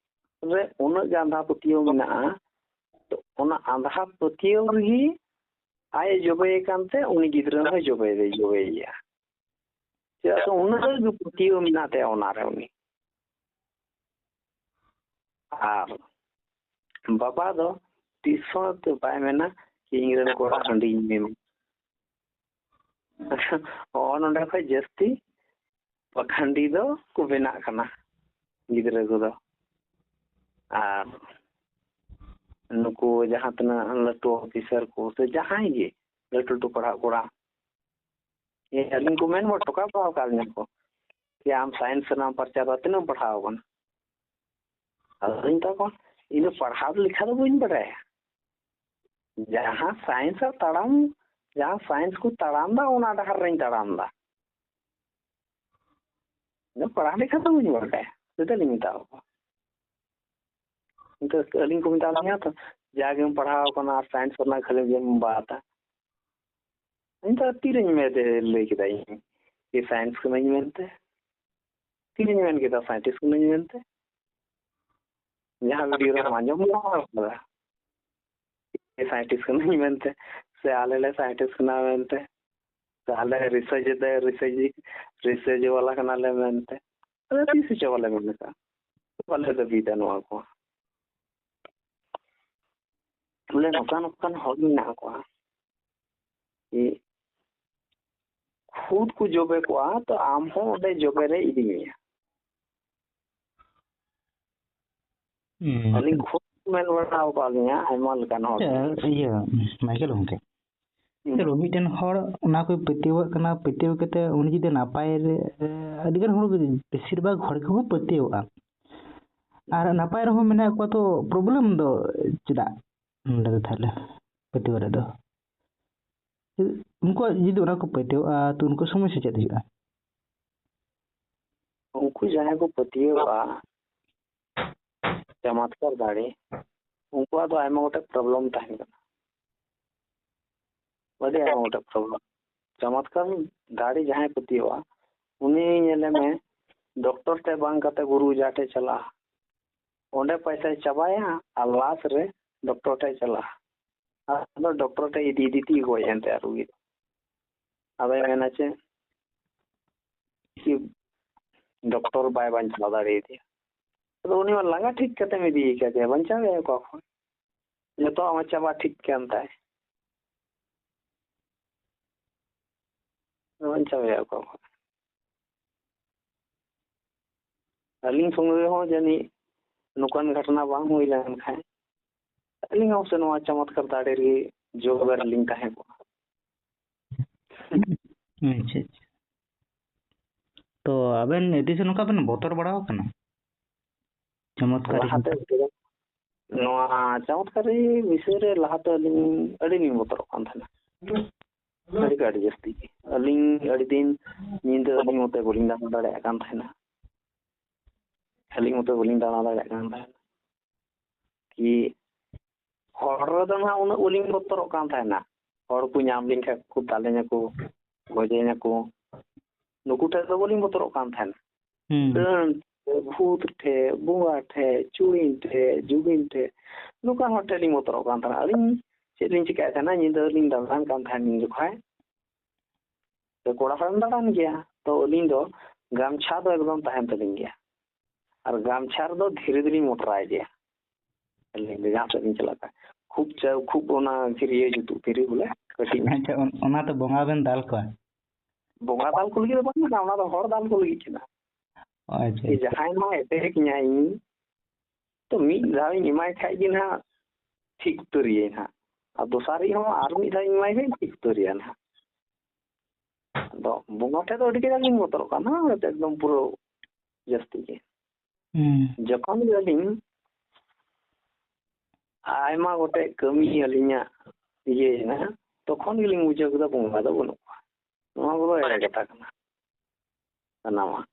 ᱨᱮ ᱩᱱᱟᱹᱜ ᱜᱮ ᱟᱸᱫᱷᱟ ᱯᱟᱹᱛᱭᱟᱹᱣ ᱢᱮᱱᱟᱜᱼᱟ᱾ ᱛᱚ ᱚᱱᱟ ᱟᱸᱫᱷᱟ ᱯᱟᱹᱛᱭᱟᱹᱣ ᱨᱮᱜᱮ ᱟᱡ ᱮ ᱡᱚᱵᱮᱭᱮ ᱠᱟᱱᱛᱮ ᱩᱱᱤ ᱜᱤᱫᱽᱨᱟᱹ ᱦᱚᱸᱭ ᱡᱚᱵᱮᱭᱮᱫᱮ, ᱡᱚᱵᱮᱭᱮᱭᱟ᱾ ᱪᱮᱫᱟᱜ ᱥᱮ ᱩᱱᱟᱹᱜ ᱜᱮ ᱯᱟᱹᱛᱭᱟᱹᱣ ᱢᱮᱱᱟᱜ ᱛᱟᱭᱟ ᱚᱱᱟᱨᱮ ᱩᱱᱤ᱾ ᱟᱨ ᱵᱟᱵᱟ ᱫᱚ ᱛᱤᱥ ᱦᱚᱸ ᱛᱚ ᱵᱟᱭ ᱢᱮᱱᱟ ᱠᱤ ᱤᱧ ᱨᱮᱱ ᱠᱚᱲᱟ ᱦᱟᱺᱰᱤᱧ ᱮᱢᱟᱭᱟ᱾ ᱦᱚᱸᱜᱼᱚ ᱱᱚᱰᱮ ᱠᱷᱚᱡ ᱡᱟᱹᱥᱛᱤ ᱯᱟᱠᱷᱟᱱᱰᱤ ᱫᱚ ᱠᱚ ᱵᱮᱱᱟᱜ ᱠᱟᱱᱟ ᱜᱤᱫᱽᱨᱟᱹ ᱠᱚᱫᱚ᱾ ᱟᱨ ᱱᱩᱠᱩ ᱡᱟᱦᱟᱸ ᱛᱤᱱᱟᱹᱜ ᱞᱟᱹᱴᱩ ᱚᱯᱷᱤᱥᱟᱨ ᱠᱚ ᱥᱮ ᱡᱟᱦᱟᱸᱭ ᱜᱮ ᱞᱟᱹᱴᱩ ᱞᱟᱹᱴᱩ ᱯᱟᱲᱦᱟᱜ ᱠᱚᱲᱟ, ᱟᱹᱞᱤᱧ ᱠᱚ ᱢᱮᱱ ᱦᱚᱴᱚ ᱠᱟᱜ ᱠᱚᱣᱟ ᱠᱟᱞ ᱧᱟᱢ ᱠᱚ, ᱡᱮ ᱟᱢ ᱥᱟᱭᱮᱱᱥ ᱨᱮᱱᱟᱜ ᱯᱟᱨᱪᱟ ᱫᱚ ᱛᱤᱱᱟᱹᱜ ᱮᱢ ᱯᱟᱲᱦᱟᱣ ᱟᱠᱟᱱᱟ? ᱟᱫᱚᱧ ᱢᱮᱛᱟ ᱠᱚᱣᱟ, ᱤᱧ ᱫᱚ ᱯᱟᱲᱦᱟᱣ ᱞᱮᱠᱷᱟ ᱫᱚ ᱵᱟᱹᱧ ᱵᱟᱰᱟᱭᱟ, ᱡᱟᱦᱟᱸ ᱥᱟᱭᱮᱱᱥ ᱟᱜ ᱛᱟᱲᱟᱢ, ᱡᱟᱦᱟᱸ ᱥᱟᱭᱮᱱᱥ ᱠᱚ ᱛᱟᱲᱟᱢ ᱫᱟ, ᱚᱱᱟ ᱰᱟᱦᱟᱨ ᱨᱮᱧ ᱛᱟᱲᱟᱢ ᱫᱟ᱾ ᱤᱧ ᱫᱚ ᱯᱟᱲᱦᱟᱣ ᱞᱮᱠᱷᱟ ᱫᱚ ᱵᱟᱹᱧ ᱵᱟᱰᱟᱭᱟ, ᱡᱩᱫᱤ ᱞᱤᱧ ᱢᱮᱛᱟ ᱠᱚᱣᱟ᱾ ᱱᱤᱛᱚᱜ ᱟᱹᱞᱤᱧ ᱠᱚ ᱢᱮᱛᱟ ᱞᱤᱧᱟ ᱛᱚ, ᱡᱟᱜᱮᱢ ᱯᱟᱲᱦᱟᱣ ᱠᱟᱱᱟ ᱟᱨ ᱥᱟᱭᱮᱱᱥ ᱨᱮᱱᱟᱜ ᱠᱷᱟᱹᱞᱤ ᱜᱮᱢ ᱵᱟᱫᱟ᱾ ᱤᱧ ᱫᱚ ᱛᱤᱨᱮᱧ ᱢᱮᱱ ᱞᱟᱹᱭ ᱠᱮᱫᱟ ᱤᱧ ᱡᱮ ᱥᱟᱭᱮᱱᱥ ᱠᱟᱹᱱᱟᱹᱧ ᱢᱮᱱᱛᱮ? ᱛᱤᱨᱮᱧ ᱢᱮᱱ ᱠᱮᱫᱟ ᱥᱟᱭᱮᱱᱴᱤᱥᱴ ᱠᱟᱹᱱᱟᱹᱧ ᱢᱮᱱᱛᱮ? ᱡᱟᱦᱟᱸ ᱵᱷᱤᱰᱤᱭᱳ ᱨᱮᱢ ᱟᱸᱡᱚᱢ ᱵᱟᱲᱟ ᱟᱠᱟᱫᱟ ᱡᱮ ᱥᱟᱭᱮᱱᱴᱤᱥᱴ ᱠᱟᱹᱱᱟᱹᱧ ᱢᱮᱱᱛᱮ, ᱥᱮ ᱟᱞᱮ ᱞᱮ ᱥᱟᱭᱮᱱᱴᱤᱥᱴ ᱠᱟᱱᱟ ᱢᱮᱱᱛᱮ, ᱥᱮ ᱟᱞᱮ ᱨᱤᱥᱟᱨᱪ ᱫᱚ ᱨᱤᱥᱟᱨᱪ, ᱨᱤᱥᱟᱨᱪ ᱵᱟᱞᱟ ᱠᱟᱱᱟᱞᱮ ᱢᱮᱱᱛᱮ? ᱟᱞᱮ ᱛᱤᱥ ᱦᱚᱸ ᱪᱮᱫ ᱵᱟᱞᱮ ᱢᱮᱱ ᱟᱠᱟᱫᱼᱟ, ᱵᱟᱞᱮ ᱫᱟᱹᱵᱤᱭᱮᱫᱟ ᱱᱚᱣᱟ ᱠᱚ᱾ ᱵᱚᱞᱮ ᱱᱚᱝᱠᱟ ᱱᱚᱝᱠᱟᱱ ᱦᱚᱲ ᱢᱮᱱᱟᱜ ᱠᱚᱣᱟ, ᱡᱮ ᱠᱷᱩᱫ ᱠᱚ ᱡᱚᱵᱮ ᱠᱚᱜᱼᱟ, ᱛᱚ ᱟᱢ ᱦᱚᱸ ᱚᱸᱰᱮ ᱡᱚᱵᱮ ᱨᱮ ᱤᱫᱤ ᱢᱮᱭᱟ᱾ ᱦᱩᱸ᱾ ᱟᱹᱞᱤᱧ ᱠᱷᱩᱫ ᱠᱚ ᱢᱮᱱ ᱵᱟᱲᱟ ᱟᱠᱟᱫ ᱞᱤᱧᱟ ᱟᱭᱢᱟ ᱞᱮᱠᱟᱱ ᱦᱚᱲ᱾ ᱟᱪᱪᱷᱟ, ᱤᱭᱟᱹ, ᱢᱟᱭᱠᱮᱞ ᱜᱚᱢᱠᱮ, ᱦᱩᱸ᱾ ᱪᱚᱞᱚ, ᱢᱤᱫᱴᱮᱱ ᱦᱚᱲ ᱚᱱᱟ ᱠᱚᱭ ᱯᱟᱹᱛᱭᱟᱹᱣᱟᱜ ᱠᱟᱱᱟ, ᱯᱟᱹᱛᱭᱟᱹᱣ ᱠᱟᱛᱮ ᱩᱱᱤ ᱡᱩᱫᱤ ᱱᱟᱯᱟᱭ ᱨᱮ, ᱟᱹᱰᱤᱜᱟᱱ ᱦᱚᱲ ᱜᱮ, ᱵᱮᱥᱤᱨ ᱵᱷᱟᱜᱽ ᱦᱚᱲ ᱜᱮᱠᱚ ᱯᱟᱹᱛᱭᱟᱹᱣᱟᱜᱼᱟ᱾ ᱟᱨ ᱱᱟᱯᱟᱭ ᱨᱮᱦᱚᱸ ᱢᱮᱱᱟᱜ ᱠᱚᱣᱟ, ᱛᱚ ᱯᱨᱚᱵᱞᱮᱢ ᱫᱚ ᱪᱮᱫᱟᱜ ᱱᱚᱰᱮ ᱫᱚ ᱛᱟᱦᱞᱮ ᱯᱟᱹᱛᱭᱟᱹᱣ ᱨᱮᱫᱚ? ᱩᱱᱠᱩᱣᱟᱜ ᱡᱩᱫᱤ ᱚᱱᱟ ᱠᱚ ᱯᱟᱹᱛᱭᱟᱹᱣᱟᱜᱼᱟ, ᱛᱚ ᱩᱱᱠᱩ ᱥᱚᱢᱚᱥᱥᱟ ᱪᱮᱫ ᱦᱩᱭᱩᱜᱼᱟ? ᱩᱱᱠᱩ ᱡᱟᱦᱟᱸᱭ ᱠᱚ ᱯᱟᱹᱛᱭᱟᱹᱣᱟᱜᱼᱟ ᱪᱟᱢᱟᱛᱠᱟᱨ ᱫᱟᱲᱮ, ᱩᱱᱠᱩᱣᱟᱜ ᱫᱚ ᱟᱭᱢᱟ ᱜᱚᱴᱮᱡ ᱯᱨᱚᱵᱞᱮᱢ ᱛᱟᱦᱮᱱ ᱠᱟᱱᱟ, ᱟᱹᱰᱤ ᱟᱭᱢᱟ ᱜᱚᱴᱮᱡ ᱯᱨᱚᱵᱞᱮᱢ᱾ ᱪᱟᱢᱟᱛᱠᱟᱨ ᱫᱟᱲᱮ ᱡᱟᱦᱟᱸᱭ ᱯᱟᱹᱛᱭᱟᱹᱣᱟᱜᱼᱟ, ᱩᱱᱤ ᱧᱮᱞᱮ ᱢᱮ, ᱰᱚᱠᱴᱚᱨ ᱴᱷᱮᱡ ᱵᱟᱝ ᱠᱟᱛᱮ ᱜᱩᱨᱩ ᱚᱡᱷᱟ ᱴᱷᱮᱡ ᱪᱟᱞᱟᱜᱼᱟ, ᱚᱸᱰᱮ ᱯᱚᱭᱥᱟᱭ ᱪᱟᱵᱟᱭᱟ ᱟᱨ ᱞᱟᱥ ᱨᱮ ᱰᱚᱠᱴᱚᱨ ᱴᱷᱮᱡ ᱪᱟᱞᱟᱜᱼᱟ᱾ ᱟᱫᱚ ᱰᱚᱠᱴᱚᱨ ᱴᱷᱮᱡ ᱤᱫᱤ ᱤᱫᱤ ᱛᱮᱜᱮ ᱜᱚᱡ ᱮᱱ ᱛᱟᱭᱟ ᱨᱩᱜᱤ ᱫᱚ᱾ ᱟᱫᱚᱭ ᱢᱮᱱᱟ ᱪᱮᱫ, ᱠᱤ ᱰᱚᱠᱴᱚᱨ ᱵᱟᱭ ᱵᱟᱧᱪᱟᱣ ᱫᱟᱲᱮᱭᱟᱫᱮᱭᱟ᱾ ᱟᱫᱚ ᱩᱱᱤ ᱢᱟ ᱞᱟᱸᱜᱟ ᱴᱷᱤᱠ ᱠᱟᱛᱮᱢ ᱤᱫᱤᱭᱮ ᱠᱟᱫᱮᱭᱟ, ᱵᱟᱧᱪᱟᱣ ᱮᱭᱟ ᱚᱠᱟ ᱠᱷᱚᱱ? ᱡᱚᱛᱚᱣᱟᱜ ᱢᱟ ᱪᱟᱵᱟ ᱴᱷᱤᱠ ᱠᱟᱱ ᱛᱟᱭ, ᱵᱟᱧᱪᱟᱣ ᱮᱭᱟ ᱚᱠᱟ ᱠᱷᱚᱱ? ᱟᱹᱞᱤᱧ ᱥᱚᱸᱜᱮ ᱦᱚᱸ ᱡᱟᱹᱱᱤᱡ ᱱᱚᱝᱠᱟᱱ ᱜᱷᱚᱴᱚᱱᱟ ᱵᱟᱝ ᱦᱩᱭ ᱞᱮᱱ ᱠᱷᱟᱱ, ᱟᱹᱞᱤᱧ ᱦᱚᱸ ᱥᱮ ᱱᱚᱣᱟ ᱪᱚᱢᱚᱛᱠᱟᱨ ᱫᱟᱲᱮ ᱨᱮᱜᱮ ᱡᱚᱵᱮ ᱨᱮᱞᱤᱧ ᱛᱟᱦᱮᱸ ᱠᱚᱜᱼᱟ᱾ ᱟᱪᱪᱷᱟ, ᱟᱪᱪᱷᱟ᱾ ᱛᱚ ᱟᱵᱮᱱ ᱮ ᱫᱤᱥᱚᱢ ᱱᱚᱝᱠᱟ ᱵᱮᱱ ᱵᱚᱛᱚᱨ ᱵᱟᱲᱟ ᱟᱠᱟᱱᱟ? ᱪᱚᱢᱚᱛᱠᱟᱨᱤ ᱞᱟᱦᱟᱛᱮ ᱱᱚᱣᱟ ᱪᱚᱢᱚᱛᱠᱟᱨᱤ ᱵᱤᱥᱚᱭ ᱨᱮ ᱞᱟᱦᱟᱛᱮ ᱟᱹᱞᱤᱧ ᱟᱹᱰᱤ ᱞᱤᱧ ᱵᱚᱛᱚᱨᱚᱜ ᱠᱟᱱ ᱛᱟᱦᱮᱱᱟ᱾ ᱟᱹᱰᱤ ᱜᱮ ᱟᱹᱰᱤ ᱡᱟᱹᱥᱛᱤ ᱜᱮ᱾ ᱟᱹᱞᱤᱧ ᱟᱹᱰᱤ ᱫᱤᱱ ᱧᱤᱫᱟᱹ ᱟᱹᱞᱤᱧ ᱢᱚᱛᱚ ᱵᱟᱹᱞᱤᱧ ᱫᱟᱬᱟ ᱫᱟᱲᱮᱭᱟᱜ ᱠᱟᱱ ᱛᱟᱦᱮᱱᱟ᱾ ᱟᱹᱞᱤᱧ ᱢᱚᱛᱚ ᱵᱟᱹᱞᱤᱧ ᱫᱟᱬᱟ ᱫᱟᱲᱮᱭᱟᱜ ᱠᱟᱱ ᱛᱟᱦᱮᱱᱟ᱾ ᱠᱤ ᱦᱚᱲ ᱨᱮᱫᱚ ᱱᱟᱦᱟᱜ ᱩᱱᱟᱹᱜ ᱵᱟᱹᱞᱤᱧ ᱵᱚᱛᱚᱨᱚᱜ ᱠᱟᱱ ᱛᱟᱦᱮᱱᱟ᱾ ᱦᱚᱲ ᱠᱚ ᱧᱟᱢ ᱞᱤᱧ ᱠᱷᱟᱡ ᱠᱚ ᱫᱟᱞᱮᱧᱟᱠᱚ, ᱜᱚᱡᱮᱧᱟᱠᱚ, ᱱᱩᱠᱩ ᱴᱷᱮᱡ ᱫᱚ ᱵᱟᱹᱞᱤᱧ ᱵᱚᱛᱚᱨᱚᱜ ᱠᱟᱱ ᱛᱟᱦᱮᱱᱟ᱾ ᱦᱩᱸ᱾ ᱰᱟᱹᱱ ᱴᱷᱮᱡ, ᱵᱷᱩᱛ ᱴᱷᱮᱡ, ᱵᱚᱸᱜᱟ ᱴᱷᱮᱡ, ᱪᱩᱲᱤᱱ ᱴᱷᱮᱡ, ᱡᱩᱜᱤᱱ ᱴᱷᱮᱡ, ᱱᱚᱝᱠᱟᱱ ᱦᱚᱲ ᱴᱷᱮᱡ ᱞᱤᱧ ᱵᱚᱛᱚᱨᱚᱜ ᱠᱟᱱ ᱛᱟᱦᱮᱱᱟ᱾ ᱟᱹᱞᱤᱧ ᱪᱮᱫ ᱞᱤᱧ ᱪᱤᱠᱟᱭᱮᱫ ᱛᱟᱦᱮᱱᱟ, ᱧᱤᱫᱟᱹ ᱞᱤᱧ ᱫᱟᱬᱟᱱ ᱠᱟᱱ ᱛᱟᱦᱮᱱ ᱩᱱ ᱡᱚᱠᱷᱟᱡ᱾ ᱛᱚ ᱠᱚᱲᱟ ᱦᱚᱲᱮᱢ ᱫᱟᱬᱟᱱ ᱜᱮᱭᱟ, ᱛᱚ ᱟᱹᱞᱤᱧ ᱫᱚ ᱜᱟᱢᱪᱷᱟ ᱫᱚ ᱮᱠᱫᱚᱢ ᱛᱟᱦᱮᱱ ᱛᱟᱹᱞᱤᱧ ᱜᱮᱭᱟ᱾ ᱟᱨ ᱜᱟᱢᱪᱷᱟ ᱨᱮᱫᱚ ᱫᱷᱤᱨᱤ ᱫᱚᱞᱤᱧ ᱢᱚᱴᱨᱟᱭ ᱜᱮᱭᱟ᱾ ᱟᱹᱞᱤᱧ ᱫᱚ ᱡᱟᱦᱟᱸ ᱥᱮᱫ ᱞᱤᱧ ᱪᱟᱞᱟᱜ ᱠᱷᱟᱱ᱾ ᱠᱷᱩᱵ ᱪᱟ-, ᱠᱷᱩᱵ ᱚᱱᱟ ᱫᱷᱤᱨᱤ ᱡᱩᱛᱩᱜ ᱫᱷᱤᱨᱤ ᱵᱚᱞᱮ, ᱠᱟᱹᱴᱤᱡ ᱧᱚᱜ᱾ ᱟᱪᱪᱷᱟ, ᱚᱱ-, ᱚᱱᱟ ᱫᱚ ᱵᱚᱸᱜᱟ ᱵᱮᱱ ᱫᱟᱞ ᱠᱚᱣᱟ? ᱵᱚᱸᱜᱟ ᱫᱟᱞ ᱠᱚ ᱞᱟᱹᱜᱤᱫ ᱫᱚ ᱵᱟᱝ ᱠᱟᱱᱟ, ᱚᱱᱟ ᱫᱚ ᱦᱚᱲ ᱫᱟᱞ ᱠᱚ ᱞᱟᱹᱜᱤᱫ ᱠᱟᱱᱟ᱾ ᱟᱪᱪᱷᱟ, ᱡᱮ ᱟᱪᱪᱷᱟ᱾ ᱡᱟᱦᱟᱸᱭ ᱱᱚᱣᱟ ᱮᱴᱮᱠ ᱤᱧᱟᱭ ᱤᱧ, ᱛᱚ ᱢᱤᱫ ᱫᱷᱟᱣ ᱤᱧ ᱮᱢᱟᱭ ᱠᱷᱟᱡ ᱜᱮ ᱱᱟᱦᱟᱜ ᱴᱷᱤᱠ ᱩᱛᱟᱹᱨᱤᱭᱟᱹᱧ ᱱᱟᱦᱟᱜ᱾ ᱟᱨ ᱫᱚᱥᱟᱨᱤᱡ ᱦᱚᱸ ᱟᱨ ᱢᱤᱫ ᱫᱷᱟᱣ ᱤᱧ ᱮᱢᱟᱭ ᱠᱷᱟᱡ ᱴᱷᱤᱠ ᱩᱛᱟᱹᱨᱤᱭᱟ ᱱᱟᱦᱟᱜ᱾ ᱟᱫᱚ ᱵᱚᱸᱜᱟ ᱴᱷᱮᱡ ᱫᱚ ᱟᱹᱰᱤ ᱠᱟᱡᱟᱠ ᱞᱤᱧ ᱵᱚᱛᱚᱨᱚᱜ ᱠᱟᱱᱟ, ᱮᱠᱫᱚᱢ ᱯᱩᱨᱟᱹ ᱡᱟᱹᱥᱛᱤ ᱜᱮ᱾ ᱦᱩᱸ᱾ ᱡᱚᱠᱷᱚᱱ ᱜᱮ ᱟᱹᱞᱤᱧ ᱟᱭᱢᱟ ᱜᱚᱴᱮᱡ ᱠᱟᱹᱢᱤ ᱟᱹᱞᱤᱧᱟᱜ ᱤᱭᱟᱹᱭᱮᱱᱟ, ᱛᱚᱠᱷᱚᱱ ᱜᱮᱞᱤᱧ ᱵᱩᱡᱷᱟᱹᱣ ᱠᱮᱫᱟ ᱵᱚᱸᱜᱟ ᱫᱚ ᱵᱟᱹᱱᱩᱜ ᱠᱚᱣᱟ᱾ ᱱᱚᱣᱟ ᱠᱚᱫᱚ ᱮᱲᱮ ᱠᱟᱛᱷᱟ ᱠᱟᱱᱟ ᱥᱟᱱᱟᱢᱟᱜ᱾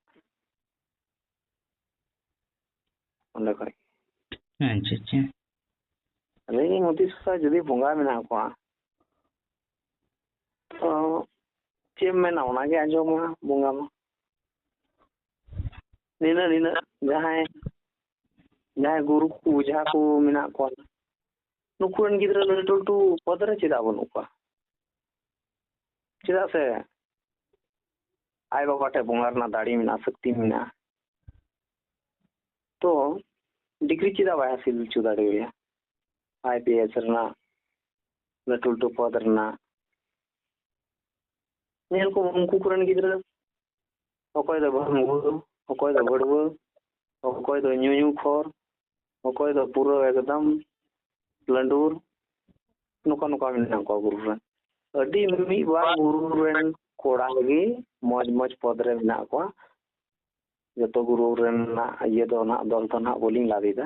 ᱚᱸᱰᱮ ᱠᱷᱚᱡ᱾ ᱟᱪᱪᱷᱟ, ᱟᱪᱪᱷᱟ᱾ ᱞᱟᱹᱭ ᱫᱟᱹᱧ ᱢᱚᱛᱤ ᱥᱚᱥᱟ ᱡᱩᱫᱤ ᱵᱚᱸᱜᱟ ᱢᱮᱱᱟᱜ ᱠᱚᱣᱟ, ᱛᱚ ᱪᱮᱫ ᱮᱢ ᱢᱮᱱᱟ, ᱚᱱᱟᱜᱮ ᱟᱸᱡᱚᱢᱟ ᱵᱚᱸᱜᱟ ᱢᱟ᱾ ᱱᱤᱱᱟᱹᱜ, ᱱᱤᱱᱟᱹᱜ ᱡᱟᱦᱟᱸᱭ, ᱡᱟᱦᱟᱸᱭ ᱜᱩᱨᱩ ᱠᱚ, ᱚᱡᱷᱟ ᱠᱚ ᱢᱮᱱᱟᱜ ᱠᱚᱣᱟ, ᱱᱩᱠᱩ ᱨᱮᱱ ᱜᱤᱫᱽᱨᱟᱹ ᱞᱟᱹᱴᱩ ᱞᱟᱹᱴᱩ ᱯᱚᱫᱽ ᱨᱮ ᱪᱮᱫᱟᱜ ᱵᱟᱹᱱᱩᱜ ᱠᱚᱣᱟ? ᱪᱮᱫᱟᱜ ᱥᱮ ᱟᱡ ᱵᱟᱵᱟ ᱴᱷᱮᱡ ᱵᱚᱸᱜᱟ ᱨᱮᱱᱟᱜ ᱫᱟᱲᱮ ᱢᱮᱱᱟᱜᱼᱟ, ᱥᱚᱠᱛᱤ ᱢᱮᱱᱟᱜᱼᱟ᱾ ᱛᱚ ᱰᱤᱜᱽᱨᱤ ᱪᱮᱫᱟᱜ ᱵᱟᱭ ᱦᱟᱹᱥᱤᱞ ᱦᱚᱪᱚ ᱫᱟᱲᱮᱭᱟᱭᱟ? ᱟᱭ ᱯᱤ ᱮᱥ ᱨᱮᱱᱟᱜ, ᱞᱟᱹᱴᱩ ᱞᱟᱹᱴᱩ ᱯᱚᱫᱽ ᱨᱮᱱᱟᱜ᱾ ᱧᱮᱞ ᱠᱚᱢ ᱩᱱᱠᱩ ᱠᱚᱨᱮᱱ ᱜᱤᱫᱽᱨᱟᱹ, ᱚᱠᱚᱭ ᱫᱚ ᱵᱟᱹᱦᱩ, ᱚᱠᱚᱭ ᱫᱚ ᱵᱟᱹᱲᱣᱟᱹ, ᱚᱠᱚᱭ ᱫᱚ ᱧᱩᱧᱩ ᱠᱷᱚᱨ, ᱚᱠᱚᱭ ᱫᱚ ᱯᱩᱨᱟᱹ ᱮᱠᱫᱚᱢ ᱞᱟᱹᱰᱩᱨ, ᱱᱚᱝᱠᱟ ᱱᱚᱝᱠᱟ ᱢᱮᱱᱟᱜ ᱠᱚᱣᱟ ᱜᱩᱨᱩ ᱨᱮᱱ᱾ ᱟᱹᱰᱤ ᱢᱤᱫ ᱵᱟᱨ ᱜᱩᱨᱩ ᱨᱮᱱ ᱠᱚᱲᱟ ᱜᱮ ᱢᱚᱡᱽ ᱢᱚᱡᱽ ᱯᱚᱫᱽ ᱨᱮ ᱢᱮᱱᱟᱜ ᱠᱚᱣᱟ᱾ ᱡᱚᱛᱚ ᱜᱩᱨᱩ ᱨᱮᱱᱟᱜ ᱤᱭᱟᱹ ᱫᱚ ᱱᱟᱦᱟᱜ, ᱫᱚᱞ ᱫᱚ ᱱᱟᱦᱟᱜ ᱵᱟᱹᱞᱤᱧ ᱞᱟᱹᱭ ᱮᱫᱟ᱾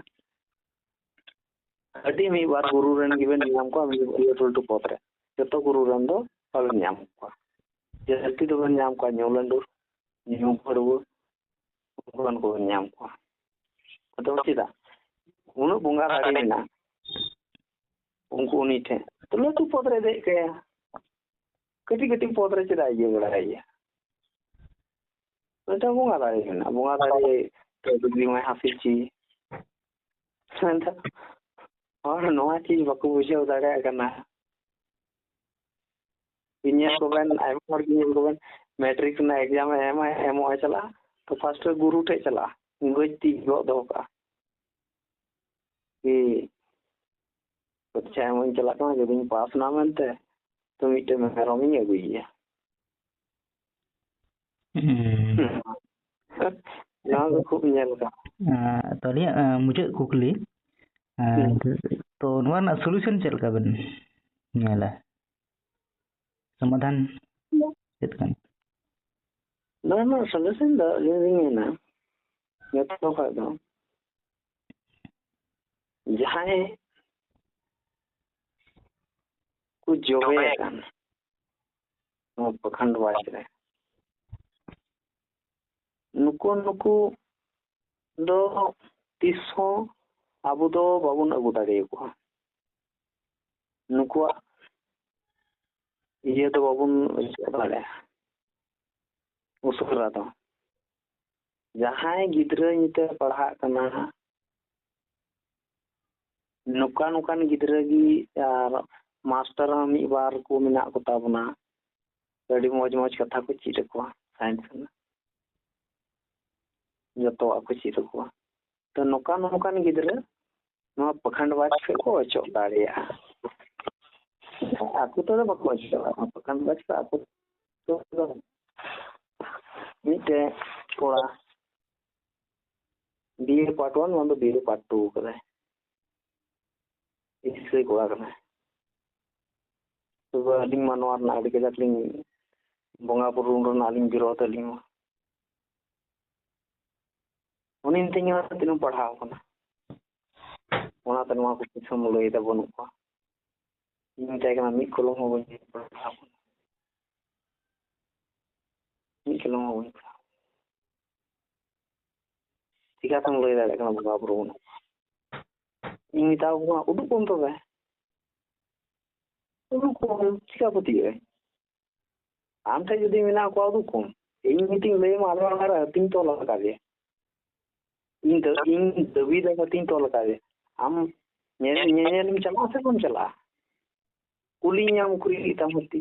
ᱟᱹᱰᱤ ᱢᱤᱫ ᱵᱟᱨ ᱜᱩᱨᱩ ᱨᱮᱱ ᱜᱮᱵᱮᱱ ᱧᱟᱢ ᱠᱚᱣᱟ ᱢᱤᱫ ᱞᱟᱹᱴᱩ ᱞᱟᱹᱴᱩ ᱯᱚᱫᱽ ᱨᱮ᱾ ᱡᱚᱛᱚ ᱜᱩᱨᱩ ᱨᱮᱱ ᱫᱚ ᱵᱟᱵᱮᱱ ᱧᱟᱢ ᱠᱚᱣᱟ᱾ ᱡᱟᱹᱥᱛᱤ ᱫᱚᱵᱮᱱ ᱧᱟᱢ ᱠᱚᱣᱟ ᱧᱩ ᱞᱟᱹᱰᱩᱨ, ᱧᱩ ᱯᱟᱹᱲᱣᱟᱹ, ᱚᱱᱠᱟᱱ ᱠᱚᱵᱮᱱ ᱧᱟᱢ ᱠᱚᱣᱟ᱾ ᱟᱫᱚ ᱪᱮᱫᱟᱜ? ᱩᱱᱟᱹᱜ ᱵᱚᱸᱜᱟ ᱫᱟᱲᱮ ᱢᱮᱱᱟᱜᱼᱟ ᱩᱱᱠᱩ ᱩᱱᱤ ᱴᱷᱮᱱ᱾ ᱛᱚ ᱞᱟᱹᱴᱩ ᱯᱚᱫᱽ ᱨᱮ ᱫᱮᱡ ᱠᱟᱭᱟ᱾ ᱠᱟᱹᱴᱤᱡ ᱠᱟᱹᱴᱤᱡ ᱯᱚᱫᱽ ᱨᱮ ᱪᱮᱫᱟᱜ ᱤᱭᱟᱹ ᱵᱟᱲᱟᱭᱮᱭᱟ? ᱢᱤᱫᱴᱟᱝ ᱵᱚᱸᱜᱟ ᱫᱟᱲᱮ ᱢᱮᱱᱟᱜᱼᱟ᱾ ᱵᱚᱸᱜᱟ ᱫᱟᱲᱮ ᱛᱮ ᱡᱩᱫᱤ ᱢᱟᱭ ᱦᱟᱹᱥᱤᱞ ᱪᱮᱫ᱾ ᱟᱫᱚ ᱦᱚᱲ ᱱᱚᱣᱟ ᱪᱤᱡᱽ ᱵᱟᱠᱚ ᱵᱩᱡᱷᱟᱹᱣ ᱫᱟᱲᱮᱭᱟᱜ ᱠᱟᱱᱟ᱾ ᱧᱮᱞ ᱠᱚᱵᱮᱱ, ᱟᱭᱢᱟ ᱦᱚᱲ ᱜᱮ ᱧᱮᱞ ᱠᱚᱵᱮᱱ, ᱢᱮᱴᱨᱤᱠ ᱨᱮᱱᱟᱜ ᱮᱠᱡᱟᱢ ᱮ ᱮᱢᱟ, ᱮᱢᱚᱜ ᱮ ᱪᱟᱞᱟᱜᱼᱟ, ᱛᱚ ᱯᱷᱟᱥᱴ ᱨᱮ ᱜᱩᱨᱩ ᱴᱷᱮᱡ ᱪᱟᱞᱟᱜᱼᱟ, ᱜᱟᱹᱡ ᱛᱤ ᱜᱚᱜ ᱫᱚᱦᱚ ᱠᱟᱜᱼᱟ᱾ ᱠᱤ ᱯᱚᱨᱤᱠᱷᱟ ᱮᱢᱚᱜ ᱤᱧ ᱪᱟᱞᱟᱜ ᱠᱟᱱᱟ, ᱡᱩᱫᱤᱧ ᱯᱟᱥ ᱱᱟ ᱢᱮᱱᱛᱮ, ᱛᱚ ᱢᱤᱫᱴᱮᱱ ᱢᱮᱨᱚᱢ ᱤᱧ ᱟᱹᱜᱩᱭᱮᱭᱟ᱾ ᱦᱩᱸ᱾ ᱱᱚᱣᱟ ᱫᱚ ᱠᱷᱩᱵ ᱧᱮᱞ ᱠᱟᱱᱟ᱾ ᱟᱸ, ᱛᱚ ᱟᱹᱞᱤᱧᱟᱜ, ᱟᱸ, ᱢᱩᱪᱟᱹᱫ ᱠᱩᱠᱞᱤ, ᱟᱸ, ᱦᱩᱸ᱾ ᱛᱚ ᱱᱚᱣᱟ ᱨᱮᱱᱟᱜ ᱥᱚᱞᱩᱥᱚᱱ ᱪᱮᱫ ᱞᱮᱠᱟ ᱵᱮᱱ ᱧᱮᱞᱟ? ᱥᱚᱢᱟᱫᱷᱟᱱ ᱪᱮᱫ ᱠᱟᱱᱟ? ᱱᱚᱣᱟ ᱨᱮᱱᱟᱜ ᱥᱚᱞᱩᱥᱚᱱ ᱫᱚ ᱟᱹᱞᱤᱧ ᱞᱤᱧ ᱢᱮᱱᱟ, ᱡᱚᱛᱚ ᱠᱷᱚᱡ ᱫᱚ ᱡᱟᱦᱟᱸᱭ ᱠᱚ ᱡᱚᱵᱮ ᱟᱠᱟᱱ ᱱᱚᱣᱟ ᱯᱟᱠᱷᱟᱱᱰ ᱵᱟᱡᱽ ᱨᱮ, ᱱᱩᱠᱩ, ᱱᱩᱠᱩ ᱫᱚ ᱛᱤᱥ ᱦᱚᱸ ᱟᱵᱚ ᱫᱚ ᱵᱟᱵᱚᱱ ᱟᱹᱜᱩ ᱫᱟᱲᱮᱭᱟᱠᱚᱣᱟ᱾ ᱱᱩᱠᱩᱣᱟᱜ ᱤᱭᱟᱹ ᱫᱚ ᱵᱟᱵᱚᱱ ᱚᱪᱚᱜ ᱫᱟᱲᱮᱭᱟᱜᱼᱟ ᱩᱥᱟᱹᱨᱟ ᱫᱚ᱾ ᱡᱟᱦᱟᱸᱭ ᱜᱤᱫᱽᱨᱟᱹ ᱱᱤᱛᱚᱜ ᱯᱟᱲᱦᱟᱜ ᱠᱟᱱᱟ, ᱱᱚᱝᱠᱟ ᱱᱚᱝᱠᱟᱱ ᱜᱤᱫᱽᱨᱟᱹ ᱜᱮ, ᱟᱨ ᱢᱟᱥᱴᱟᱨ ᱦᱚᱸ ᱢᱤᱫ ᱵᱟᱨ ᱠᱚ ᱢᱮᱱᱟᱜ ᱠᱚᱛᱟ ᱵᱚᱱᱟ, ᱟᱹᱰᱤ ᱢᱚᱡᱽ ᱢᱚᱡᱽ ᱠᱟᱛᱷᱟ ᱠᱚ ᱪᱮᱫ ᱟᱠᱚᱣᱟ, ᱥᱟᱭᱮᱱᱥ ᱨᱮᱱᱟᱜ ᱡᱚᱛᱚᱣᱟᱜ ᱠᱚ ᱪᱮᱫ ᱟᱠᱚᱣᱟ᱾ ᱛᱚ ᱱᱚᱝᱠᱟ ᱱᱚᱝᱠᱟᱱ ᱜᱤᱫᱽᱨᱟᱹ ᱱᱚᱣᱟ ᱯᱟᱠᱷᱟᱱᱰ ᱵᱟᱡᱽ ᱠᱷᱚᱡ ᱠᱚ ᱚᱪᱚᱜ ᱫᱟᱲᱮᱭᱟᱜᱼᱟ᱾ ᱟᱠᱚ ᱛᱮᱫᱚ ᱵᱟᱠᱚ ᱚᱪᱚᱜᱼᱟ, ᱱᱚᱣᱟ ᱯᱟᱠᱷᱟᱱᱰ ᱵᱟᱡᱽ ᱠᱷᱚᱡ ᱟᱠᱚ ᱛᱮᱫᱚ᱾ ᱢᱤᱫᱴᱮᱡ ᱠᱚᱲᱟ ᱵᱤ ᱮ ᱯᱟᱨᱴ ᱚᱣᱟᱱ, ᱱᱚᱣᱟ ᱫᱚ ᱵᱤ ᱮ ᱯᱟᱨᱴ ᱴᱩ ᱠᱟᱫᱟᱭ᱾ ᱤᱥᱟᱹᱭ ᱠᱚᱲᱟ ᱠᱟᱱᱟᱭ᱾ ᱛᱚᱵᱮ ᱟᱹᱞᱤᱧ ᱢᱟ ᱱᱚᱣᱟ ᱨᱮᱱᱟᱜ ᱟᱹᱰᱤ ᱠᱟᱡᱟᱠ ᱞᱤᱧ ᱵᱚᱸᱜᱟ ᱵᱩᱨᱩ ᱨᱮᱱᱟᱜ ᱞᱤᱧ ᱵᱤᱨᱳᱫ ᱟᱹᱞᱤᱧ ᱢᱟ᱾ ᱩᱱᱤ ᱢᱤᱛᱟᱹᱧ ᱠᱟᱱᱟ, "ᱛᱤᱱᱟᱹᱜ ᱮᱢ ᱯᱟᱲᱦᱟᱣ ᱠᱟᱱᱟ?" ᱚᱱᱟᱛᱮ ᱱᱚᱣᱟ ᱠᱚ ᱠᱤᱪᱷᱩᱢ ᱞᱟᱹᱭ ᱮᱫᱟ, ᱵᱟᱹᱱᱩᱜ ᱠᱚᱣᱟ᱾ ᱤᱧ ᱢᱮᱛᱟᱭ ᱠᱟᱱᱟ, "ᱢᱤᱫ ᱠᱚᱞᱚᱢ ᱦᱚᱸ ᱵᱟᱹᱧ ᱯᱟᱲᱦᱟᱣ ᱠᱟᱱᱟ, ᱢᱤᱫ ᱠᱚᱞᱚᱢ ᱦᱚᱸ ᱵᱟᱹᱧ ᱯᱟᱲᱦᱟᱣ ᱠᱟᱱᱟ, ᱪᱤᱠᱟᱹᱛᱮᱢ ᱞᱟᱹᱭ ᱫᱟᱲᱮᱭᱟᱜ ᱠᱟᱱᱟ ᱵᱚᱸᱜᱟ ᱵᱩᱨᱩ ᱵᱟᱹᱱᱩᱜ ᱠᱚᱣᱟ?" ᱤᱧ ᱢᱮᱛᱟᱣ ᱠᱚ ᱠᱟᱱᱟ, "ᱩᱫᱩᱜ ᱠᱚᱢ ᱛᱚᱵᱮ, ᱩᱫᱩᱜ ᱠᱚᱢ, ᱪᱤᱠᱟ ᱯᱟᱹᱛᱭᱟᱹᱜ ᱟᱹᱧ? ᱟᱢ ᱴᱷᱮᱱ ᱡᱩᱫᱤ ᱢᱮᱱᱟᱜ ᱠᱚᱣᱟ, ᱩᱫᱩᱜ ᱠᱚᱢ᱾ ᱤᱧ ᱢᱤᱫᱴᱤᱧ ᱞᱟᱹᱭ ᱟᱢᱟ, ᱟᱞᱮ ᱚᱲᱟᱜ ᱨᱮ ᱦᱟᱹᱛᱤᱧ ᱛᱚᱞ ᱟᱠᱟᱫᱮᱭᱟ᱾ ᱤᱧ ᱫᱟ-, ᱤᱧ ᱫᱟᱹᱵᱤ ᱫᱟ ᱦᱟᱹᱛᱤᱧ ᱛᱚᱞ ᱟᱠᱟᱫᱮᱭᱟ᱾ ᱟᱢ ᱧᱮᱞ, ᱧᱮᱧᱮᱞ ᱮᱢ ᱪᱟᱞᱟᱜᱼᱟ ᱥᱮ ᱵᱟᱢ ᱪᱟᱞᱟᱜᱼᱟ? ᱠᱩᱞᱤᱧᱟᱢ, ᱠᱩᱞᱤ ᱛᱟᱢ ᱦᱟᱹᱛᱤ?"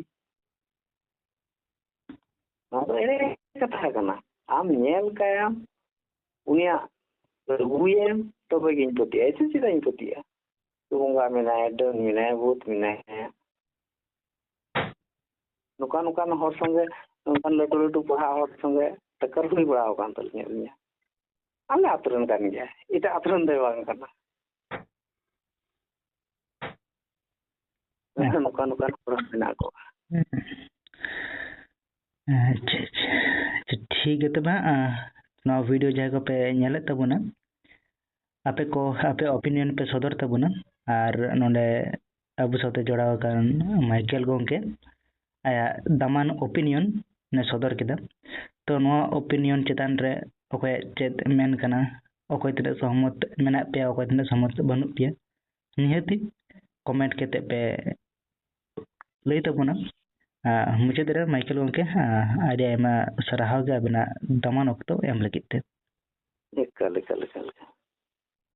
ᱱᱚᱣᱟ ᱫᱚ ᱮᱲᱮ ᱠᱟᱛᱷᱟ ᱠᱟᱱᱟ᱾ ᱟᱢ ᱧᱮᱞ ᱠᱟᱭᱟᱢ, ᱩᱱᱤᱭᱟᱜ ᱟᱹᱜᱩᱭᱮᱢ, ᱛᱚᱵᱮ ᱜᱤᱧ ᱯᱟᱹᱛᱭᱟᱹᱜᱼᱟ᱾ ᱮᱭᱥᱮ ᱪᱮᱫᱟᱜ ᱤᱧ ᱯᱟᱹᱛᱭᱟᱹᱜᱼᱟ? ᱵᱚᱸᱜᱟ ᱢᱮᱱᱟᱭᱟ, ᱰᱟᱹᱱ ᱢᱮᱱᱟᱭᱟ, ᱵᱷᱩᱛ ᱢᱮᱱᱟᱭᱟ᱾ ᱱᱚᱝᱠᱟ ᱱᱚᱝᱠᱟᱱ ᱦᱚᱲ ᱥᱚᱸᱜᱮ, ᱱᱚᱝᱠᱟᱱ ᱞᱟᱹᱴᱩ ᱞᱟᱹᱴᱩ ᱯᱟᱲᱦᱟᱜ ᱦᱚᱲ ᱥᱚᱸᱜᱮ ᱴᱟᱠᱟᱨ ᱦᱩᱭ ᱵᱟᱲᱟ ᱟᱠᱟᱱ ᱛᱟᱹᱞᱤᱧᱟ ᱟᱹᱞᱤᱧᱟᱜ᱾ ᱟᱞᱮ ᱟᱹᱛᱩ ᱨᱮᱱ ᱠᱟᱱ ᱜᱮᱭᱟ, ᱮᱴᱟᱜ ᱟᱹᱛᱩ ᱨᱮᱱ ᱫᱚᱭ ᱵᱟᱝ ᱠᱟᱱᱟ᱾ ᱦᱮᱸ᱾ ᱱᱚᱝᱠᱟ ᱱᱚᱝᱠᱟᱱ ᱦᱚᱲ ᱦᱚᱸ ᱢᱮᱱᱟᱜ ᱠᱚᱣᱟ᱾ ᱦᱮᱸ᱾ ᱟᱪᱪᱷᱟ, ᱟᱪᱪᱷᱟ᱾ ᱟᱪᱪᱷᱟ, ᱴᱷᱤᱠ ᱜᱮᱭᱟ ᱛᱚᱵᱮ ᱦᱟᱸᱜ, ᱟᱸ, ᱱᱚᱣᱟ video ᱡᱟᱦᱟᱸᱭ ᱠᱚᱯᱮ ᱧᱮᱞᱮᱫ ᱛᱟᱵᱚᱱᱟ, ᱟᱯᱮ ᱠᱚ, ᱟᱯᱮ opinion ᱯᱮ ᱥᱚᱫᱚᱨ ᱛᱟᱵᱚᱱᱟ᱾ ᱟᱨ ᱱᱚᱰᱮ ᱟᱵᱚ ᱥᱟᱶᱛᱮ ᱡᱚᱲᱟᱣ ᱟᱠᱟᱱ ᱢᱟᱭᱠᱮᱞ ᱜᱚᱢᱠᱮ, ᱟᱭᱟᱜ ᱫᱟᱢᱟᱱ opinion ᱮ ᱥᱚᱫᱚᱨ ᱠᱮᱫᱟ᱾ ᱛᱚ, ᱱᱚᱣᱟ opinion ᱪᱮᱛᱟᱱ ᱨᱮ ᱚᱠᱚᱭᱟᱜ ᱪᱮᱫ ᱢᱮᱱ ᱠᱟᱱᱟ, ᱚᱠᱚᱭ ᱛᱤᱱᱟᱹᱜ ᱥᱚᱦᱚᱢᱚᱛ ᱢᱮᱱᱟᱜ ᱯᱮᱭᱟ, ᱚᱠᱚᱭ ᱛᱤᱱᱟᱹᱜ ᱥᱚᱦᱚᱢᱚᱛ ᱵᱟᱹᱱᱩᱜ ᱯᱮᱭᱟ, ᱱᱤᱦᱟᱹᱛᱤ comment ᱠᱟᱛᱮ ᱯᱮ ᱞᱟᱹᱭ ᱛᱟᱵᱚᱱᱟ᱾ ᱟᱨ ᱢᱩᱪᱟᱹᱫ ᱨᱮ ᱢᱟᱭᱠᱮᱞ ᱜᱚᱢᱠᱮ, ᱟᱨ ᱟᱹᱰᱤ ᱟᱭᱢᱟ ᱥᱟᱨᱦᱟᱣ ᱜᱮ ᱟᱵᱤᱱᱟᱜ ᱫᱟᱢᱟᱱ ᱚᱠᱛᱚ ᱮᱢ ᱞᱟᱹᱜᱤᱫ ᱛᱮ᱾ ᱮᱠᱟᱞ, ᱮᱠᱟᱞ, ᱮᱠᱟᱞ, ᱮᱠᱟᱞ᱾